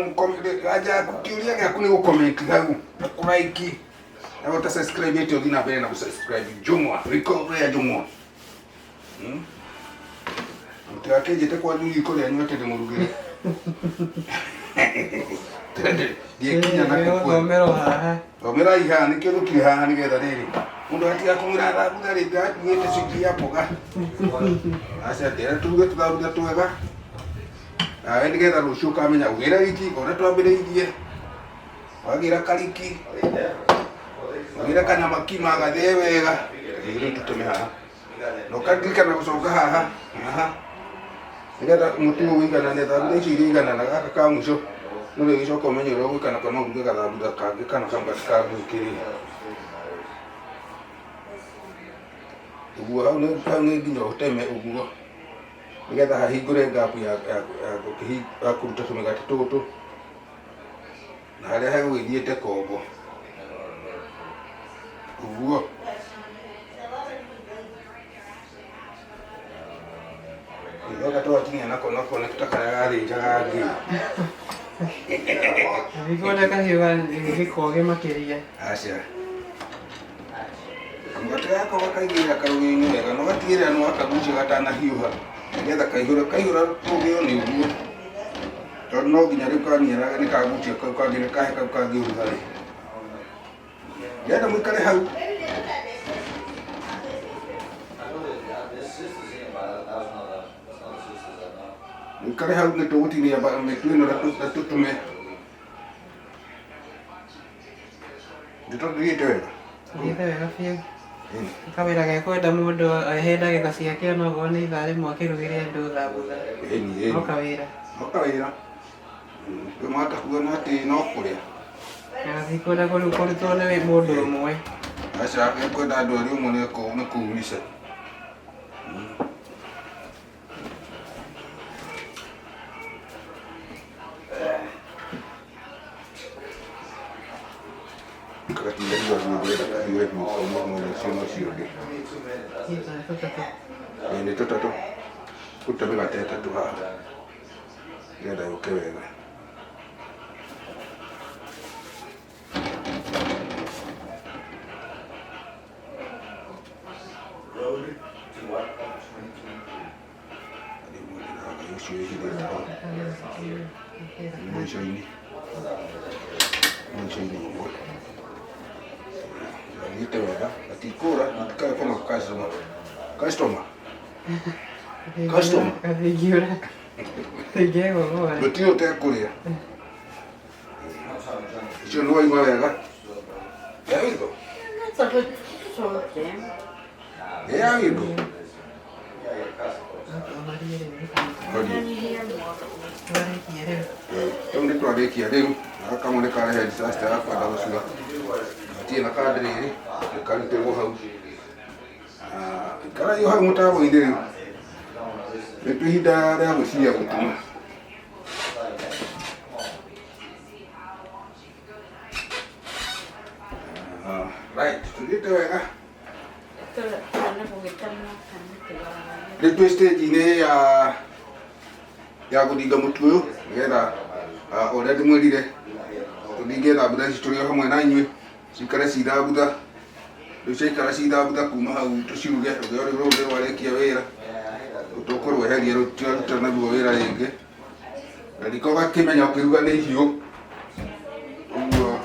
aja kĩũria gĩaku nĩ gũkomenti hau na kũraiki na ũta subscribe ĩte ũthiĩ na mbere na gũsubscribe Jumwa recovery ya Jumwa. Mũtigakĩnjĩte kwanyu riko rĩanyu atĩ ndĩmũrugĩre. Ndiĩkinya na kũkua. Gũthomerwo haha. Thomerai haha nĩkĩo tũkire haha nĩgetha rĩrĩ mũndũ atiga kũmwĩra thambutha rĩngĩ atuĩte cikia ya mboga. Aca ndĩra turuge tũthambutha twega. Nawe nĩgetha rũciũ ũkamenya ũgĩre riki ũrĩa twambĩrĩirie. Wagĩra kariki, wagĩra kanyama kima gathĩe wega. Rĩu tũteme haha. Na ũkaririkana gũcoka haha haha. Nĩgetha mũtu ũyũ ũiganane, thambutha ici iria iganana gaka ka mũico. No rĩgĩcoka ũmenye ũrĩa ũgwĩka nako no ũruge gathambutha kangĩ kana kamũgate ka gwĩkĩrĩra. Ũguo hau nĩ hau nĩ nginya ũteme ũguo nĩgetha hahingũre gap ya kũruta tũmĩgate tũtũ na harĩa hegũgĩthiĩte kombo ũguo. Yoka twakinya nako nako nĩ ta karĩa gathĩnjaga ngĩ. Ndikuona kahiũ gĩkogĩ makĩria. Aca. Kamũgate gaka ũgakaigĩrĩra karũgĩo-inĩ wega na ũgatigĩrĩra nĩ wakagucia gatanahiũha nĩgetha kaihũra kaihũra rũgĩo nĩ ũguo tondũ no nginya rĩu kaniara nĩ kagucia kau kangĩ nĩ kahe kau kangĩ ũrugarĩ. Ndĩrenda mũikare hau. Mũikare hau nĩ tũgũtinia mĩtu ĩno na tũtũme. Nĩ tũthiĩte wega? Thiĩte wega biũ. Kawĩra gekwenda mũndũ ehe ndagĩka ciake onokorwo nĩ ithaa rĩmwe akĩrugĩre andũ thambutha. Ĩni. No kawĩra. No kawĩra. Rĩu matakuona atĩ no kũrĩa. Na gatikwenda kũrutwo nĩ mũndũ ũmwe. Aca, gekwenda andũ erĩ ũmwe nĩ kuumica. Nĩ tũtatũ kũruta mĩgate ĩtatũ haha nĩgetha yũke wega. Ũcio wĩhithĩte hau mũico-inĩ mũico-inĩ ũguo thiĩte wega gatikũra gatikae kũnoga customer customer customer Gatingĩũra. Gatingĩgũgũra. Gũtirĩ ũtekũrĩa. Icio nĩ waigua wega. There we go. That's a good okay. There we go. Rĩu nĩ twarĩkia rĩu na kamwe nĩ karehe disaster ya kwenda gũcura. Gatirĩ na kandi rĩrĩ nĩ karutĩrwo hau. Ikaraio hau mũtambo-inĩ rĩu. Nĩ twĩ ihinda rĩa gwĩciria gũtuma. Right, tũthiĩte wega. Rĩu twĩ stage-inĩ ya gũthinga mũtu ũyũ nĩgetha ũrĩa ndĩmwĩrire tũthinge thambutha ici tũrĩ o hamwe na inyuĩ cikare ci thambutha. Rĩu ciaikara ci thambutha kuma hau tũciruge rũgĩo rũu rũu rwarĩkia wĩra tũkũrweheria rĩu tũraruta naruo wĩra rĩngĩ. Na riko ũgakĩmenya ũkĩruga nĩ ihiũ ũguo.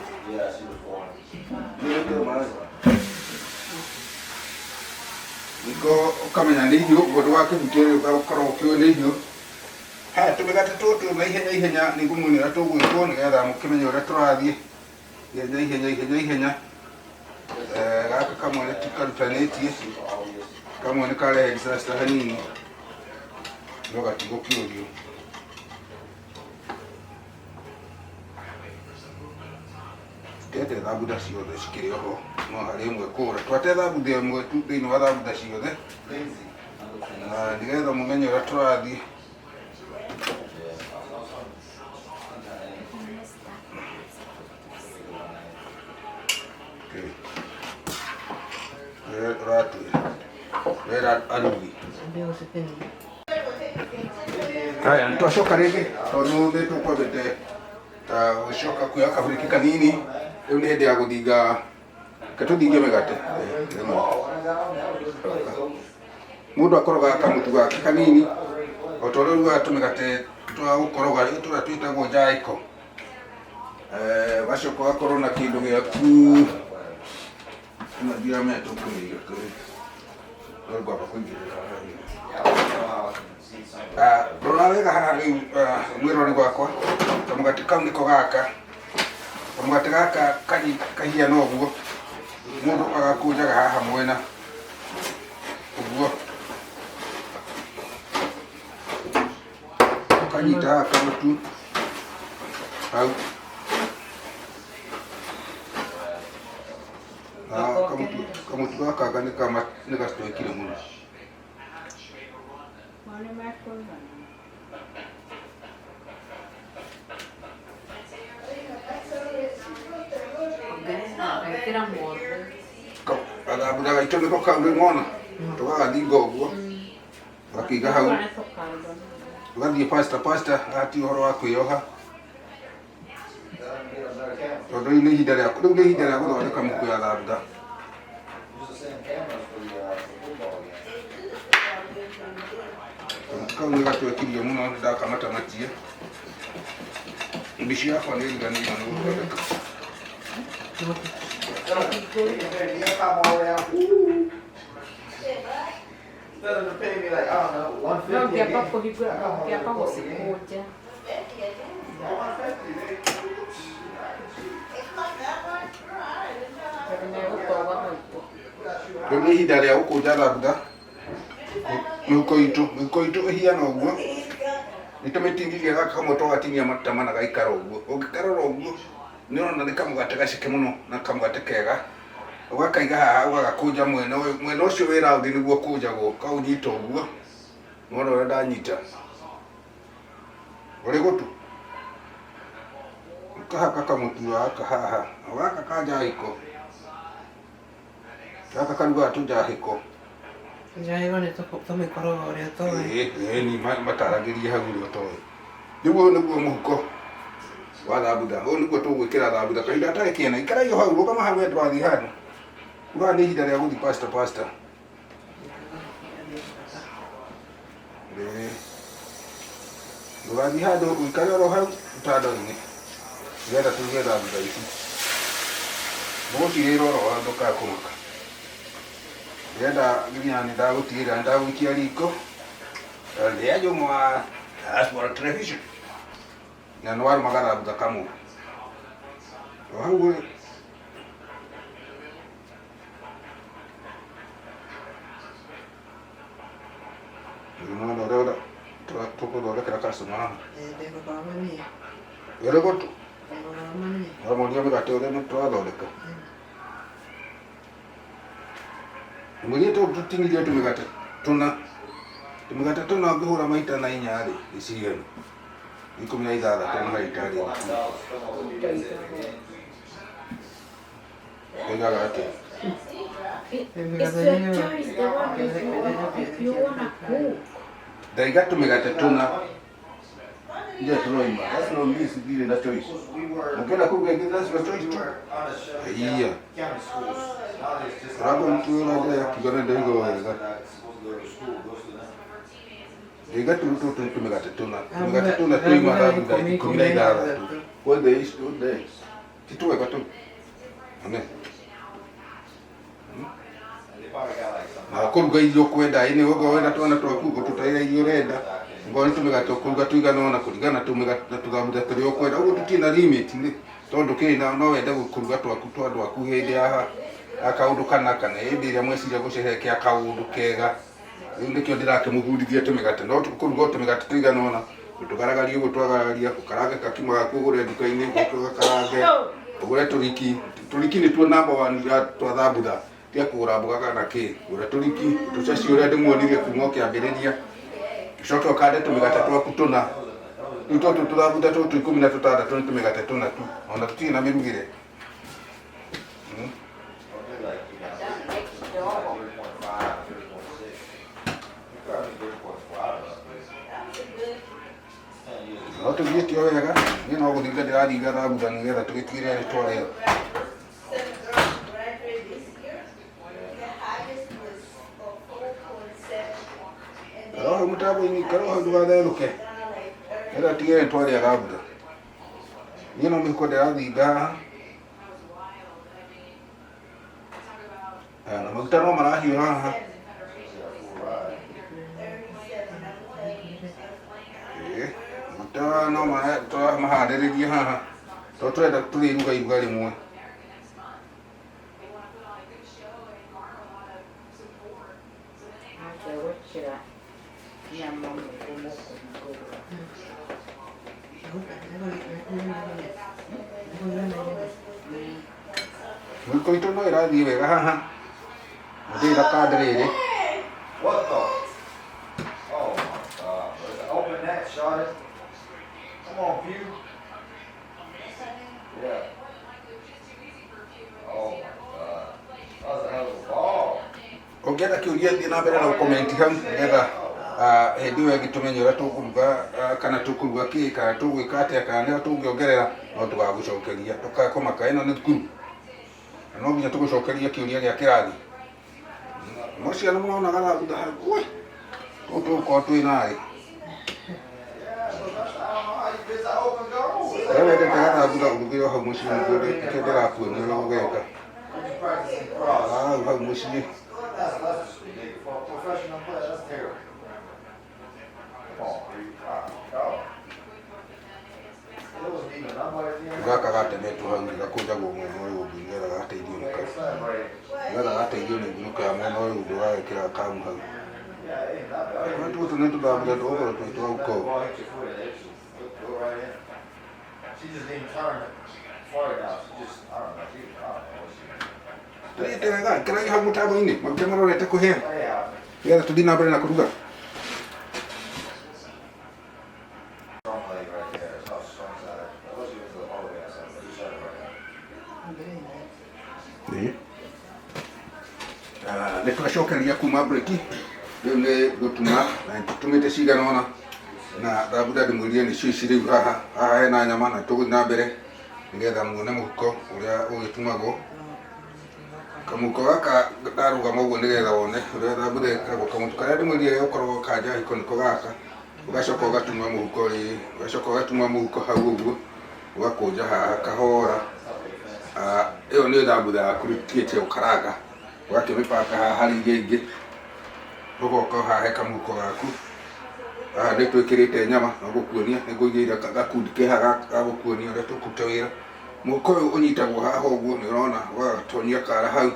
Riko ũkamenya nĩ ihiũ ũguo ndũgakĩhutie rĩu ũgakorwo ũkĩũĩ nĩ ihiũ. Haya tũmĩgate tũtũ na ihenya ihenya nĩ ngũmuonia ũrĩa tũgwĩkwo nĩgetha mũkĩmenye ũrĩa tũrathiĩ. Ihenya ihenya ihenya ihenya. Gaka kamwe nĩ tikarutanĩtie kamwe nĩ karehe disaster hanini no gatigũkĩũrio. Tete thambutha ciothe cikĩrĩ oho no harĩ ĩmwe kũra. Twate thambutha ĩmwe tu thĩinĩ wa thambutha ciothe na nĩgetha mũmenye ũrĩa tũrathiĩ. Ũratwĩra wĩra arugi. Haya nĩ twacoka rĩngĩ tondũ nĩ tũkwambĩte gũcoka kuoya kaburiki kanini. Rĩu nĩ hĩndĩ ya gũthinga reke tũthinge mĩgate. Mũndũ akorogaga kamũtu gake kanini o ta ũrĩa ũrugaga tũmĩgate twa gũkoroga tũrĩa twĩtagwo njaĩko. Ũgacoka ũgakorwo na kĩndũ gĩaku ĩno ndiramenya tũkũmĩiga kũ no ngwamba kũigĩrĩra haha. Rora wega haha rĩu mwĩrori wakwa kamũgate kau nĩko gaka. Kamũgate gaka kahiana ũguo mũndũ agakũnjaga haha mwena ũguo ũkanyita haha kamũtu hau kamũtu gaka nĩ gacitwekire mũno. Gathambutha gaitũ nĩko kau rĩu wona tũgagathinga ũguo tũgakĩiga hau. Ũgathiĩ pasta pasta ati ũhoro wa kwĩyoha. Tondũ rĩu nĩ ihinda rĩa rĩu nĩ ihinda rĩa gũthondeka mĩhuko ya thambutha. Kau nĩ gatwekirie mũno nĩ ndakamatamatia. Mbici yakwa nĩ ĩriganĩirwo nĩ gũthondeka. No ngĩamba kũhingũra ngĩamba gũcikũnja. Tondũ megũtoga maitũ. Rĩu nĩ ihinda rĩa gũkũnja thambutha mĩhuko itũ mĩhuko itũ ĩhiana ũguo nĩ tũmĩtingirie gaka kamwe twagatinia matama na gaikara ũguo ũngĩkarora ũguo nĩ ũrona nĩ kamũgate gaceke mũno na kamũgate kega ũgakaiga haha ũgagakũnja mwena ũyũ mwena ũcio wĩ raundi nĩguo ũkũnjagwo ũkaũnyita ũguo nĩwona ũrĩa ndanyita ũrĩ gũtũ ũkahaka kamũtu gaka haha gaka ka njahĩko gaka karugaga tũnjahĩko. Njahĩko nĩ tũmĩkorogo ũrĩa ũtoĩ. Ĩĩ ni mataragĩria hau ũrĩa ũtoĩ. Rĩu ũyũ nĩguo mũhuko wa thambutha ũyũ nĩguo tũgwĩkĩra thambutha kahinda gatarĩ kĩene ikarai o hau rũgama hau we ndũrathiĩ handũ ugaga nĩ ihinda rĩa gũthiĩ pasta pasta. Ĩĩ ndũgathiĩ handũ ũikare oro hau itanda-inĩ nĩgetha tũruge thambutha ici. Mũgũcirĩra oro hau ndũkae kũmaka. Ndĩrenda nginya nĩ ndagũtigĩrĩra nĩ ndagũikia riko rĩa Juma wa television na nĩ warũma gathambutha kamwe o hau ũrĩ. Nĩwona ũrĩa tũgũthondekera customer haha. Ũrĩ gũtũ ũramonia mĩgate ũrĩa tũrathondeka. Mwĩrĩ tũtinirie tũmĩgate tũna tũmĩgate tũna ũngĩhũra maita na inya rĩ nĩ cigana 16 nĩ maita rĩ oigaga atĩa? It's your choice, the one if you wanna cook. Ndaiga tũmĩgate tũna ndio tũroima. That's no me ndirĩ na choice. Ũngĩenda kũruga ingĩ that's your choice too. Iya. Ũragwo nĩtũĩ njĩra ya kiuga na ndaigua wega. Ndaiga tũu tũtũ tũmĩgate tũna tũmĩgate tũna tũima thambutha 16. What the is what the ti twega tũu. Ane. Na kũruga irio ũkwenda ĩ nĩ okorwo wenda twana twaku ũgũtũtarĩra irio ũrenda ngorwo nĩ tũmĩgate ũkũruga tũigana ũna kũringana na tũthambutha tũrĩa ũkwenda ũguo tũtirĩ na limit nĩ tondũ kĩrĩ na no wende kũruga twaku twa andũ aku hĩndĩ ya kaũndũ kana kana hĩndĩ ĩrĩa mweciria gũcerehekea kaũndũ kega rĩu nĩkĩo ndĩrakĩmũbundithia tũmĩgate no kũruga tũmĩgate tũigana ũna tũgaragarie ũguo twagaragaria ũkarange kakima gaku ũgũre nduka-inĩ ũke ũgakarange ũgũre tũriki tũriki nĩtuo number one twa thambutha tia kũgũra mboga kana kĩ gũra tũriki tũcaci ũrĩa ndĩmuonirie kuma ũkĩambĩrĩria ũcoke ũkande tũmĩgate twaku tũna rĩu tũtũ tũthambutha tũtũ 16 nĩ tũmĩgate tũna tu ona tũtirĩ na mĩrugĩre. No tũthiĩte o wega niĩ no gũthinga ndĩrathinga thambutha nĩgetha tũgĩtigĩrĩre nĩ twarĩa. Karoho mũtambo-inĩ karoho ndũgatherũke nĩgetha tigĩrĩre nĩ twarĩa thambutha. Niĩ no mĩhuko ndĩrathinga haha na maguta no marahiũha haha. Maguta no tũramaharĩrĩria haha tondũ tũrenda tũrĩruga iruga rĩmwe. Gwĩkĩra nyama mũguo mũkũhingũra. Mĩhuko itũ no ĩrathiĩ wega haha ndĩrĩ na kanda rĩrĩ. What the? Oh my God. Open that, shot it. Come on, Pew. Yeah. Oh my God. That was a hell of a ball. Ũngĩenda kĩũria thiĩ na mbere na gũcomment hau nĩgetha Hĩndĩ ĩyo ĩngĩ tũmenye ũrĩa tũkũruga, kana tũkũruga kĩ, kana tũgwĩka atĩa, kana nĩho tũngĩongerera, no tũgagũcokeria. Ndũkae ĩno nĩ thukuru na no nginya tũgũcokerie kĩũria gĩa kĩrathi. No ciana mũrona gathambutha hau, ui, tũtũ tũgũkorwo twĩ narĩ. We wendete gathambutha ũrugĩre o hau mũciĩ nĩguo nĩkĩo ndĩrakuonia ũrĩa ũgeka. Hau hau mũciĩ. Gaka gatemetwo hau rĩ, gakũnjagwo mwena ũyũ ũngĩ nĩgetha gagateithio nĩ kau. Nĩgetha gagateithio nĩ ngurũka ya mwena ũyũ ũngĩ ũgagekĩra kamu hau. Tũtũ nĩ tũthambutha tũgũkorwo twĩ twa ukoo. Tũthiĩte wega, ĩkĩrai hau mũtambo-inĩ, maguta marorete kũhĩa nĩgetha tũthiĩ na mbere na kũruga. Nĩ twacokeria kuma break, rĩu nĩ gũtuma na tũtumĩte cigana ũna na thambutha ndĩmwĩrire nĩcio ici rĩu haha. Haha hena nyama na tũgũthiĩ na mbere nĩgetha muone mũhuko ũrĩa ũgĩtumagwo. Kamũhuko gaka ndarũgama ũguo nĩgetha wone ũrĩa thambutha ĩkagwo. Kamũtu karĩa ndĩmwĩrire gũkoragwo kanja hiko nĩko gaka, ũgacoka ũgatuma mũhuko rĩ, ũgacoka ũgatuma mũhuko hau ũguo, ũgakũnja haha kahora. Ĩyo nĩ thambutha yaku rĩtigĩtie gũkaranga, ũgakĩmĩbanga haha harĩ iria ingĩ, ũgoka haha he kamũhuko gaku. Haha nĩ twĩkĩrĩte nyama no gũkuonia, nĩ ngũigĩire gakundi ke haha ga gũkuonia ũrĩa tũkũruta wĩra. Mũhuko ũyũ ũnyitagwo haha ũguo nĩ ũrona, ũgatonyia kara hau,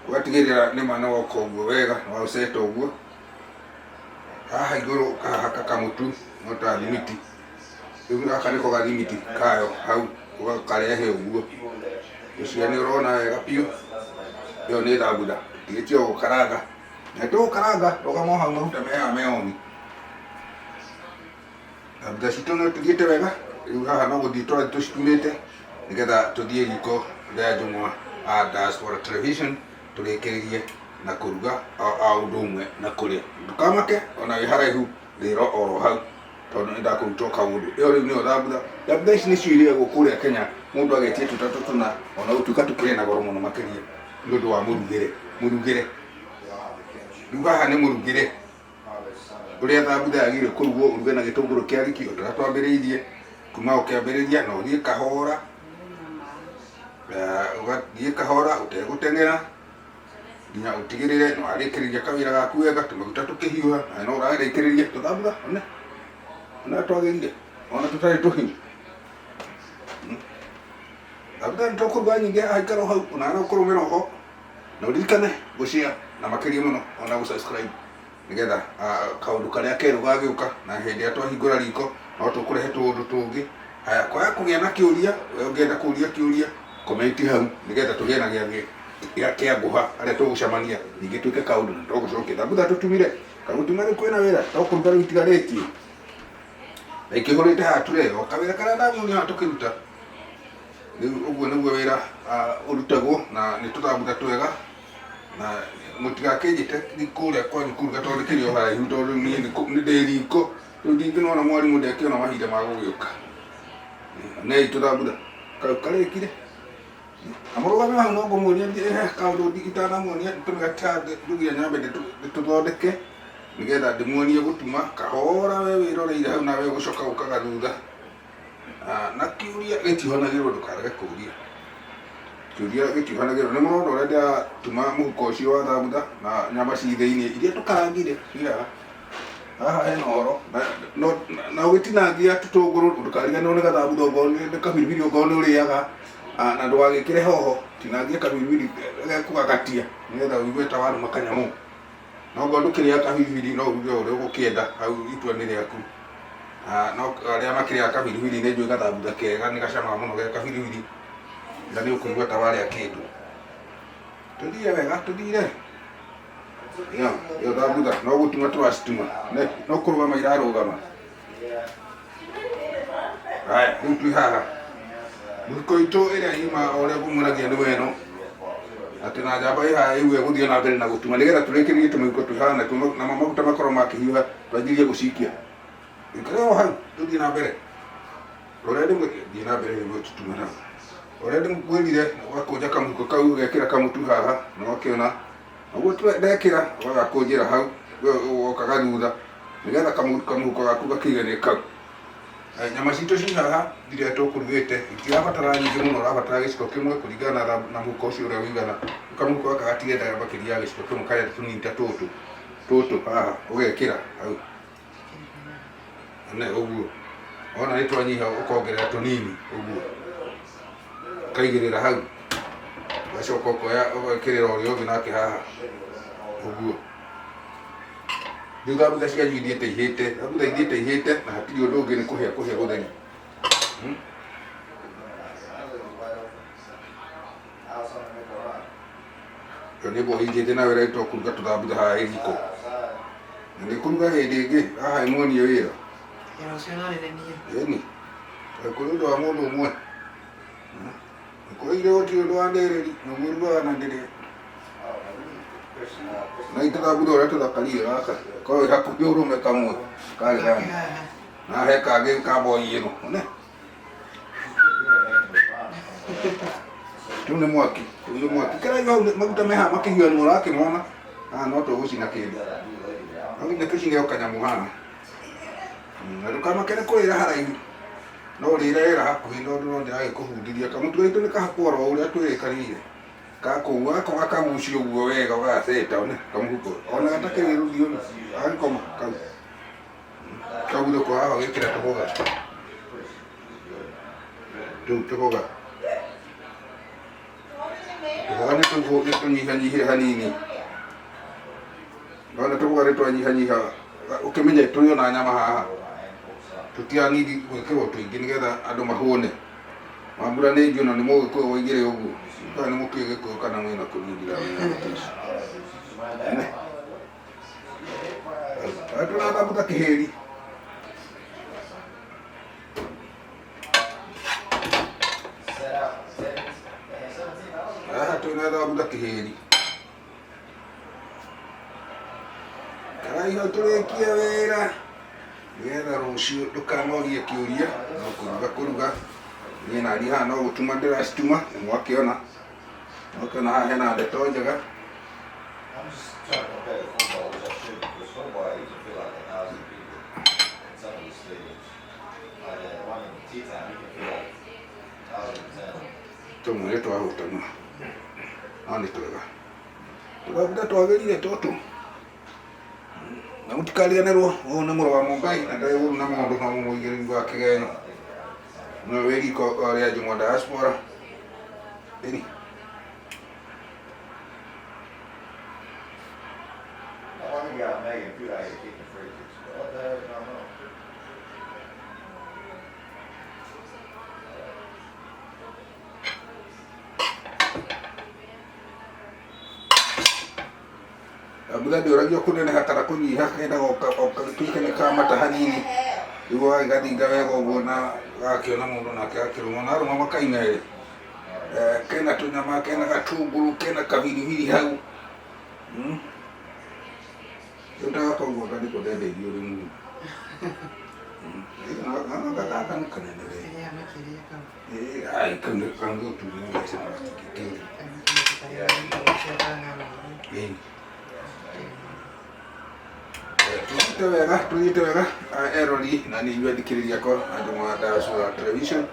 ũgatigĩrĩra nĩma nĩ woka ũguo wega, nĩ waũceta ũguo. Haha igũrũ ũkahaka kamũtu no ta thimiti, rĩu gaka nĩko gathimiti kayo hau, ũgakarehe ũguo. Ũcio nĩ ũrona wega biũ, ĩyo nĩ thambutha, tũtigĩtie o gũkaranga. Na tũgũkaranga, rũgama o hau maguta me haha me on. Thambutha citũ no tũthiĩte wega, rĩu haha no gũthiĩ tũrathiĩ tũcitumĩte nĩgetha tũthiĩ riko rĩa Njũng'wa Diaspora Television tũrĩkĩrĩrie na kũruga o ũndũ ũmwe na kũrĩa. Ndũkamake ona wĩ haraihu rĩra oro hau tondũ nĩ ndakũruta o kaũndũ. Ĩyo rĩu nĩyo thambutha. Thambutha ici nĩcio irĩagwo kũrĩa Kenya mũndũ agetia tũtatũ tũna ona gũtuĩka tũkĩrĩ na goro mũno makĩria nĩ ũndũ wa mũrugĩre. Mũrugĩre. Rĩu haha nĩ mũrugĩre ũrĩa thambutha yagĩrĩire kũrugwo, ũruge na gĩtũngũrũ kĩa riki o ta ũrĩa twambĩrĩirie kuma o kĩambĩrĩria, na ũthiĩ kahora, ũgathiĩ kahora ũtegũteng'era nginya ũtigĩrĩre nĩ warĩkĩrĩria kawĩra gaku wega, tũmaguta tũkĩhiũha na no ũrarĩkĩrĩria tũthambutha, one ona twagĩrire ona tũtarĩ tũhiũ. Thambutha nĩ tũkũruga nyingĩ haha, ikara o hau ona no ũkũrũmĩra oho na ũririkane gũshare na makĩria mũno ona gũ subscribe nĩgetha kaũndũ karĩa kerũ gagĩũka na hĩndĩ ĩrĩa twahingũra riko no tũkũrehe tũũndũ tũngĩ. Haya, kwaga kũgĩa na kĩũria, we ũngĩenda kũria kĩũria comment hau nĩgetha tũgĩe na gĩathĩ kĩa ngũha harĩa tũgũcemania ningĩ twĩke kaũndũ na tũgũcokia. Thambutha tũtumire kagũtuma rĩu kwĩna wĩra to kũruga rĩu itigarĩtie na ikĩhũrĩte haha tũrero kawĩra karĩa ndamuonia haha tũkĩruta. Rĩu ũguo nĩguo wĩra ũrutagwo na nĩ tũthambutha twega na mũtigakĩnjĩte kũrĩa kwanyu kũruga tondũ kĩrĩ o haraihu tondũ niĩ nĩ ndĩ riko rĩu ndingĩnona mwarimũ ndekĩona mahinda ma gũgĩũka. Nei tũthambutha kau karĩkire na mũrũgame hau no ngũmuonia kaũndũ itanamuonia tũmĩgata ndugire nyambe ndĩtũthondeke nĩgetha ndĩmuonie gũtuma kahora we wĩroreire hau nawe ũgũcoka ũkaga thutha. Na kĩũria gĩtihanagĩrwo, ndũkarege kũũria. Kĩũria gĩtihanagĩrwo. Nĩ mũrona ũrĩa ndĩratuma mũhuko ũcio wa thambutha na nyama ci thĩiniĩ iria tũkarangire ci haha. Haha hena ũhoro na ũgĩtinangia tũtũngũrũ ndũkariganĩrwo nĩ gathambutha okorwo nĩ kabiribiri okorwo nĩ ũrĩaga, na ndũgagĩkĩre hoho, tinangia kabiribiri gekũgagatia nĩgetha ũigue ta warũma kanyamũ. Na okorwo ndũkĩrĩaga kabiribiri no ũruge ũrĩa ũgũkĩenda, hau itua nĩ rĩaku. No arĩa makĩrĩaga kabiribiri nĩ njũĩ gathambutha kega nĩ gacamaga mũno ge kabiribiri na nĩ ũkũigua ta warĩa kĩndũ. Tũthire wega, tũthire. Ĩyo thambutha no gũtuma tũracituma, no kũrũgama irarũgama. Haya, rĩu twĩ haha. Mũhuko itũ ĩrĩa yuma o ũrĩa ngũmuonagia nĩ weno. Atĩ na njamba ĩ haha ĩu ĩgũthiĩ na mbere na gũtuma nĩgetha tũrĩkĩrĩrie tũmĩhuko twĩ haha namo maguta makorwo makĩhiũha twanjirie gũcikia. Ikara o hau tũthiĩ na mbere. Ũrĩa ndĩmwĩthiĩ na mbere nĩguo tũtume hau. Ũrĩa ndĩmwĩrire ũgakũnja kamũhuko kau ũgekĩra kamũtu haha na ũgakĩona ũguo ndekĩra ũgagakũnjĩra hau ũgokaga thutha nĩgetha kamũhuko gaku gakĩiganie kau. Nyama citũ ci haha iria tũkũrugĩte itirabatara nyingĩ mũno, ũrabatara gĩciko kĩmwe kũringana na mũhuko ũcio ũrĩa ũigana. Kamũhuko gaka gatirendaga makĩria ya gĩciko kĩmwe karenda tũnini ta tũtũ tũtũ haha ũgekĩra hau ne ũguo. Wona nĩ twanyiha ũkongerera tũnini ũguo ũkaigĩrĩra hau ũgacoka ũkoya ũgekĩrĩra ũrĩa ũngĩ nake haha ũguo. Rĩu thambutha cianyu ithiĩte ihĩte, thambutha ithiĩte ihĩte na hatirĩ ũndũ ũngĩ nĩ kũhĩa kũhĩa gũtheri. Ĩyo nĩ mbohi njĩthĩ na wĩra witũ wa kũruga tũthambutha haha ĩ riko. Na nĩ kũruga hĩndĩ ĩngĩ haha ĩmuonie wĩra. Rũciũ no nĩ niĩ. Ĩni, kũrĩ ũndũ wa mũndũ ũmwe. Kũrĩ gũtirĩ ũndũ wa ndĩrĩri, nĩguo rugaga na ndĩrĩ. Na itũthambutha ũrĩa tũthakarire gaka, korwo wĩ hakuhĩ ũrũme kamwe karĩ gani. Na he kangĩ ka mboi ĩno, one. Rĩu nĩ mwaki, rĩu nĩ mwaki. Kĩraihu hau maguta me haha makĩhiũha nĩ ũrakĩmona. Haha no tũgũcina kĩndũ. No nginya tũcine o kanyamũ haha. Na ndũkamake nĩ kũrĩra haraihu. No ũrĩre wĩra hakuhĩ tondũ no ndĩragĩkũbundithia. Kamũtu gaitũ nĩ kahakwo oro ũrĩa twĩrĩkanĩire. Gakũu gako gakagucio ũguo wega ũgagaceta one kamũhuko. Ona gatakĩrĩ rũthiomi gagĩkoma kau. Kaguthũko haha ũgĩkĩra tũboga. Tũu tũboga. Tũboga nĩ tũnyihanyihire hanini. Wona tũboga nĩ twanyihanyiha ũkĩmenye tũrĩ ona nyama haha. Tũtiranidi gwĩkĩrwo tũingĩ nĩgetha andũ mahũne. Mambura nĩ njũ na nĩ mũgĩkũyũ waigĩre ũguo. Kana nĩ mũkĩũĩ gĩkũyũ kana mwĩna kũnyingira wĩna ici. Twĩna thambutha kĩhĩri. Haha twĩna thambutha kĩhĩri. Karaiho tũrĩkie wĩra nĩgetha rũciũ ndũkanorie kĩũria no kũruga kũruga. Niĩ naniĩ haha no gũtuma ndĩracituma nĩ mwakĩona. Mwakĩona haha hena ndeto njega. I'm just trying to compare to football, which I should, because football, you can feel like 1,000 people in some of these stadiums. Like that one in tea time, you can feel like 1,010. Tũmwe nĩ twahũtana no nĩ twega. Tũthambutha twagĩrire tũtũ. Na mũtikariganĩrwo ũyũ nĩ mũrũ wa Mũngai na ndarĩ ũru na mũndũ no mũigĩrĩri wa kĩgenyo. No wĩ riko rĩa Njũng'wa diaspora. Ĩni. I want to got Megan Pete out here kicking free kicks. What the hell is going on? Thambutha ndĩũragio kũneneha kana kũnyiha kendaga gatuĩke nĩ kamata hanini nĩguo gagĩgathinga wega ũguo na gakĩona mũndũ nake akĩrũma na arũma makaina ĩrĩ. Kena tũnyama kena gatũngũrũ kena kabiribiri hau. Rĩu ta gaka ũguo anga nĩko ndendeirio rĩ mũno. Gaka nĩ kanene we. Kĩrĩa makĩria kau. Ai kau nĩ kau nĩ gũtunywo mbeca na gatingĩkĩũria. Ĩni. Tũthiĩte wega, tũthiĩte wega erori na nĩ inyuĩ athikĩrĩria akwa a Njũng'wa Diaspora Television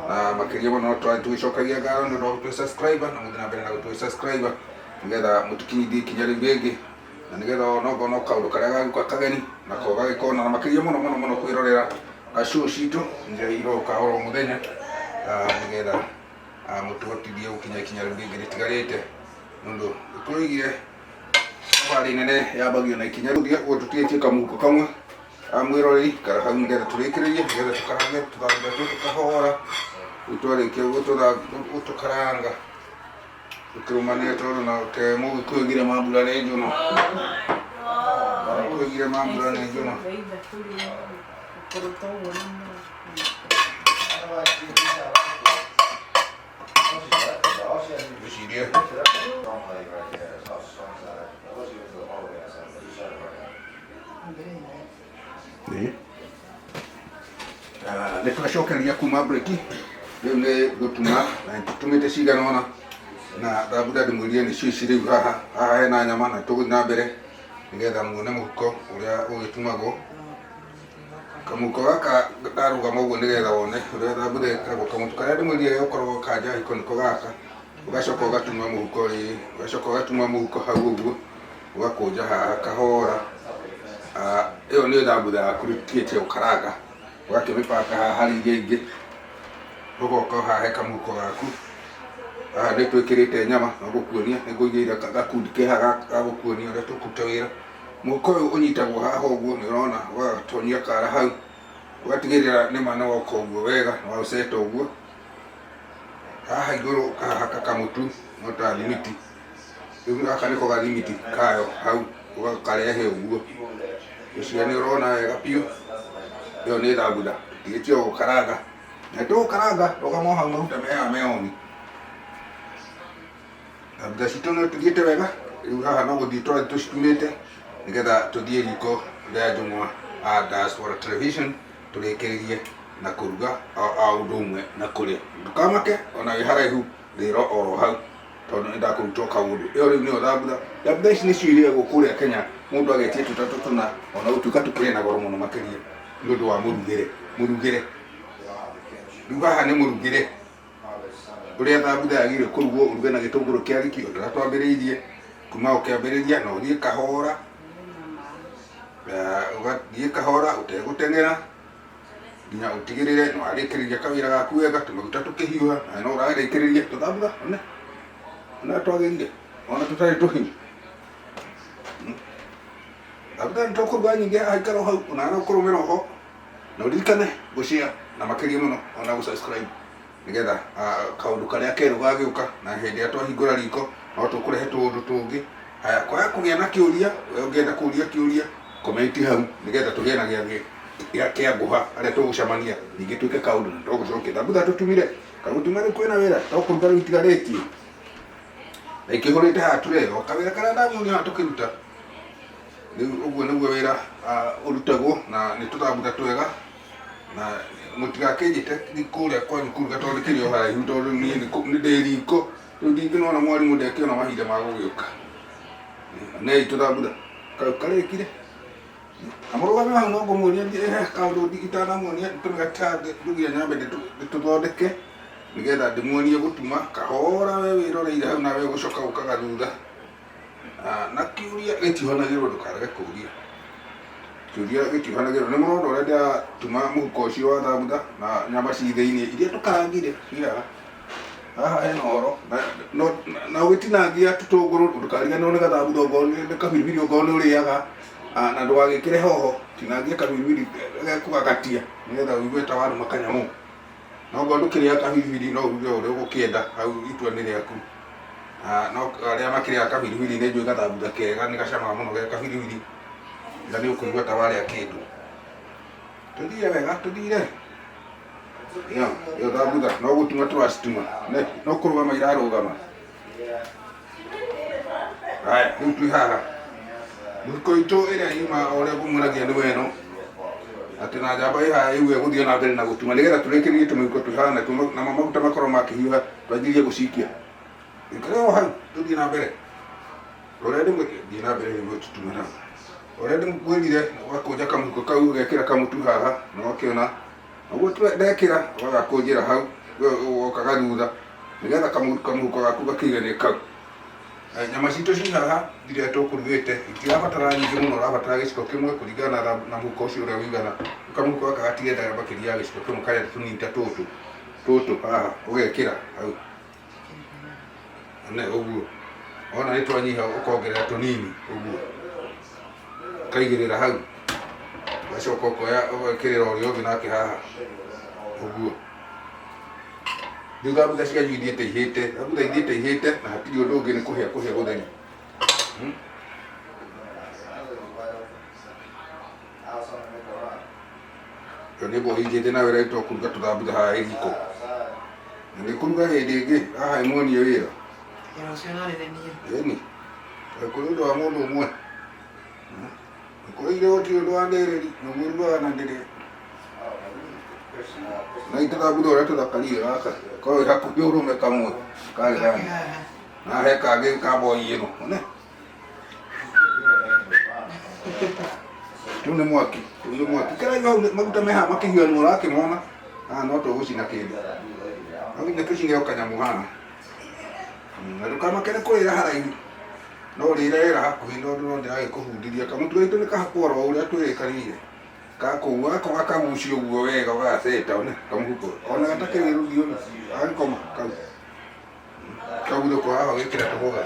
na makĩria mũno tũgĩcokagia ngatho nĩ ũndũ wa gũtũhe subscriber na mũthiĩ na mbere na gũtũhe subscriber nĩgetha mũtũkinyithie ikinya rĩu rĩngĩ na nĩgetha onokorwo no kaũndũ karĩa gagĩũka kageni nako gagĩkona na makĩria mũno mũno mũno kwĩrorera show citũ iria iroka oro mũthenya nĩgetha mũtũhotithie gũkinya ikinya rĩu rĩngĩ rĩtigarĩte nĩũndũ tũroigire thabarĩ nene yambagio na ikinya rĩu ũguo tũtigĩtie kamũhuko kamwe mwĩroreri kara hau nĩgetha tũrĩkĩrĩrie nĩgetha tũkarange tũthambia tũtũ kahora rĩu twarĩkia gũtũkaranga tũkĩrũmanĩre tondũ na te mũgĩkũyũ gire mambura nĩ njũno mũgĩkũyũ gire mambura nĩ njũno. Ngwĩciria Ĩĩ. Ah, nĩ twacokereria kuma break rĩu nĩ gũtuma na tũtumĩte cigana ũna na ndambutha ndĩmwĩrire nĩcio ici rĩu haha haha hena nyama na tũgũthiĩ na mbere nĩgetha muone mũhuko ũrĩa ũgĩtumagwo. Kamũhuko gaka ndarũgama ũguo nĩgetha wone ũrĩa thambutha ĩkagwo. Kamũtu karĩa ndĩmwĩrire gũkoragwo kanja hiko nĩko gaka, ũgacoka ũgatuma mũhuko rĩ, ũgacoka ũgatuma mũhuko hau ũguo, ũgakũnja haha kahora. Ah, ĩyo nĩyo thambutha yaku rĩu tũtigĩtie gũkaranga, ũgakĩmĩbanga haha harĩ iria ingĩ, ũgoka haha he kamũhuko gaku, haha nĩ twĩkĩrĩte nyama no gũkuonia, nĩ ngũigĩire gakundi ke haha ga gũkuonia ũrĩa tũkũruta wĩra. Mũhuko ũyũ ũnyitagwo haha ũguo nĩ ũrona, ũgatonyia kara hau, ũgatigĩrĩra nĩma nĩ woka ũguo wega, nĩ waũceta ũguo. Haha igũrũ ũkahaka kamũtu no ta thimiti, rĩu gaka nĩko gathimiti kayo hau, ũgakarehe ũguo. Ũcio nĩ ũrona wega biũ, ĩyo nĩ thambutha, tũtigĩtie o gũkaranga. Na tũgũkaranga, rũgama o hau maguta me haha me on. Thambutha citũ no tũthiĩte wega, rĩu haha no gũthiĩ tũrathiĩ tũcitumĩte nĩgetha tũthiĩ riko rĩa Njũng'wa a Diaspora Television tũrĩkĩrĩrie na kũruga o ũndũ ũmwe na kũrĩa. Ndũkamake ona wĩ haraihu thĩra oro hau tondũ nĩ ndakũruta o kaũndũ. Ĩyo rĩu nĩyo thambutha. Thambutha ici nĩcio irĩagwo kũrĩa Kenya mũndũ agetia tũtatũ tũna ona gũtuĩka tũkĩrĩ na goro mũno makĩria nĩ ũndũ wa mũrugĩre mũrugĩre. Rĩu haha nĩ mũrugĩre ũrĩa thambutha yagĩrĩire kũrugwo, ũruge na gĩtũngũrũ kĩa riki o ta ũrĩa twambĩrĩirie kuma o kĩambĩrĩria na ũthiĩ kahora, ũgathiĩ kahora ũtegũteng'era nginya ũtigĩrĩre nĩ warĩkĩrĩria kawĩra gaku wega, tũmaguta tũkĩhiũha na no ũrarĩkĩrĩria tũthambutha one ona twagĩrire ona tũtarĩ tũhiũ. Thambutha nĩ tũkũruga nyingĩ haha ikara o hau ona no ũkũrũmĩra oho na ũririkane gũ share na makĩria mũno ona gũ subscribe nĩgetha kaũndũ karĩa kerũ gagĩũka na hĩndĩ ĩrĩa twahingũra riko no tũkũrehe tũũndũ tũngĩ. Haya, kwaga kũgĩa na kĩũria, we ũngĩenda kũria kĩũria comment hau nĩgetha tũgĩe na gĩathĩ kĩa ngũha harĩa tũgũcemania ningĩ twĩke kaũndũ na tũgũcokia. Thambutha tũtumire, kagũtuma rĩu kwĩna wĩra to kũruga rĩu itigarĩtie na ikĩhũrĩte haha tray o kawĩra karĩa ndamuonia haha tũkĩruta. Rĩu ũguo nĩguo wĩra ũrutagwo na nĩ tũthambutha twega na mũtigakĩnjĩte kũrĩa kwanyu kũruga tondũ ndĩkĩrĩ o haraihu tondũ niĩ nĩ ndĩ riko rĩu ndingĩnona mwarimũ ndekĩona mahinda ma gũgĩũka. Nei tũthambutha kau karĩkire na mũrũgame hau no ngũmuonia he kaũndũ itanamuonia tũmĩgata ndugire nyambe ndĩtũthondeke nĩgetha ndĩmuonie gũtuma kahora we wĩroreire hau nawe ũgũcoka ũkaga thutha. Na kĩũria gĩtiũhanagĩrwo ndũkarege kũũria. Kĩũria gĩtiũhanagĩrwo. Nĩ mũrona ũrĩa ndĩratuma mũhuko ũcio wa thambutha na nyama ci thĩiniĩ iria tũkarangire ciĩ haha. Haha hena ũhoro na ũgĩtinangia tũtũngũrũ ndũkariganĩrwo nĩ gathambutha okorwo nĩ kabiribiri okorwo nĩ ũrĩaga na ndũgagĩkĩre hoho, tinangia kabiribiri gekũgagatia nĩgetha ũigue ta warũma kanyamũ. Na okorwo ndũkĩrĩaga kabiribiri no ũruge ũrĩa ũgũkĩenda hau itua nĩ rĩaku. No arĩa makĩrĩaga kabiribiri nĩ njũĩ gathambutha kega nĩ gacamaga mũno ge kabiribiri na nĩ ũkũigua ta warĩa kĩndũ. Tũthire wega tũthire. Ĩyo ĩyo thambutha no gũtuma tũracituma no kũrũgama irarũgama. Haya rĩu twĩ haha mĩhuko itũ ĩrĩa yuma o ũrĩa ngũmuonagia nĩ weno atĩ na njamba ĩ haha ĩu ĩgũthiĩ na mbere na gũtuma nĩgetha tũrĩkĩrĩrie tũmĩhuko twĩ haha namo maguta makorwo makĩhiũha twanjĩrĩrie gũcikia. Ikara o hau tũthiĩ na mbere ũrĩa ndĩmwĩ thiĩ na mbere nĩguo tũtume hau ũrĩa ndĩmwĩrire ũgakũnja kamũhuko kau ũgekĩra kamũtu haha na ũgakĩona ũguo ndekĩra ũgagakũnjĩra hau ũgokaga thutha nĩgetha kamũhuko gaku gakĩiganie kau. Nyama citũ ci haha iria tũkũrugĩte itirabatara nyingĩ mũno, ũrabatara gĩciko kĩmwe kũringana na mũhuko ũcio ũrĩa ũigana. Kamũhuko gaka gatirendaga makĩria ya gĩciko kĩmwe karenda tũnini ta tũtũ tũtũ haha ũgekĩra hau ne ũguo ona nĩ twanyiha ũkongerera tũnini ũguo ũkaigĩrĩra hau ũgacoka ũkoya ũgekĩrĩra ũrĩa ũngĩ nake haha ũguo. Rĩu thambutha cianyu ithiĩte ihĩte, thambutha ithiĩte ihĩte na hatirĩ ũndũ ũngĩ nĩ kũhĩa kũhĩa gũtheri. Ĩyo nĩ mbohi njĩthĩ nawe ũrĩa tũkũruga tũthambutha haha riko. Na nĩ kũruga hĩndĩ ĩngĩ haha ĩmuonie wĩra. Wĩra ũcio narĩ nĩ niĩ. Ĩni. Kũrĩ ũndũ wa mũndũ ũmwe. Kũrĩ gũtirĩ ũndũ wa ndĩrĩri, nĩguo rugaga na ndĩrĩ. Na itũthambutha ũrĩa tũthakarire gaka. Korwo hakuhĩ ũrũme kamwe karĩ gani. Na he kangĩ ka boy ĩno. One. Rĩu nĩ mwaki, rĩu nĩ mwaki. Kĩraihu hau maguta me haha makĩhiũha nĩ mũrakĩmona. Haha no tũgũcina kĩndũ. No nginya tũcine o kanyamũ haha. Na ndũkamake nĩ kũrĩra haraihu. No ũrĩre rĩra hakuhĩ tondũ no ndĩragĩkũbundithia. Kamũtu gaitũ nĩ kahakwo oro ũrĩa twĩrĩkanĩire. Gakũu gako gakagucio ũguo wega ũgagaceta one kamũhuko. Ona gatakĩrĩ rũthiomi gagĩkoma kau. Kaguthũko haha ũgĩkĩra tũboga.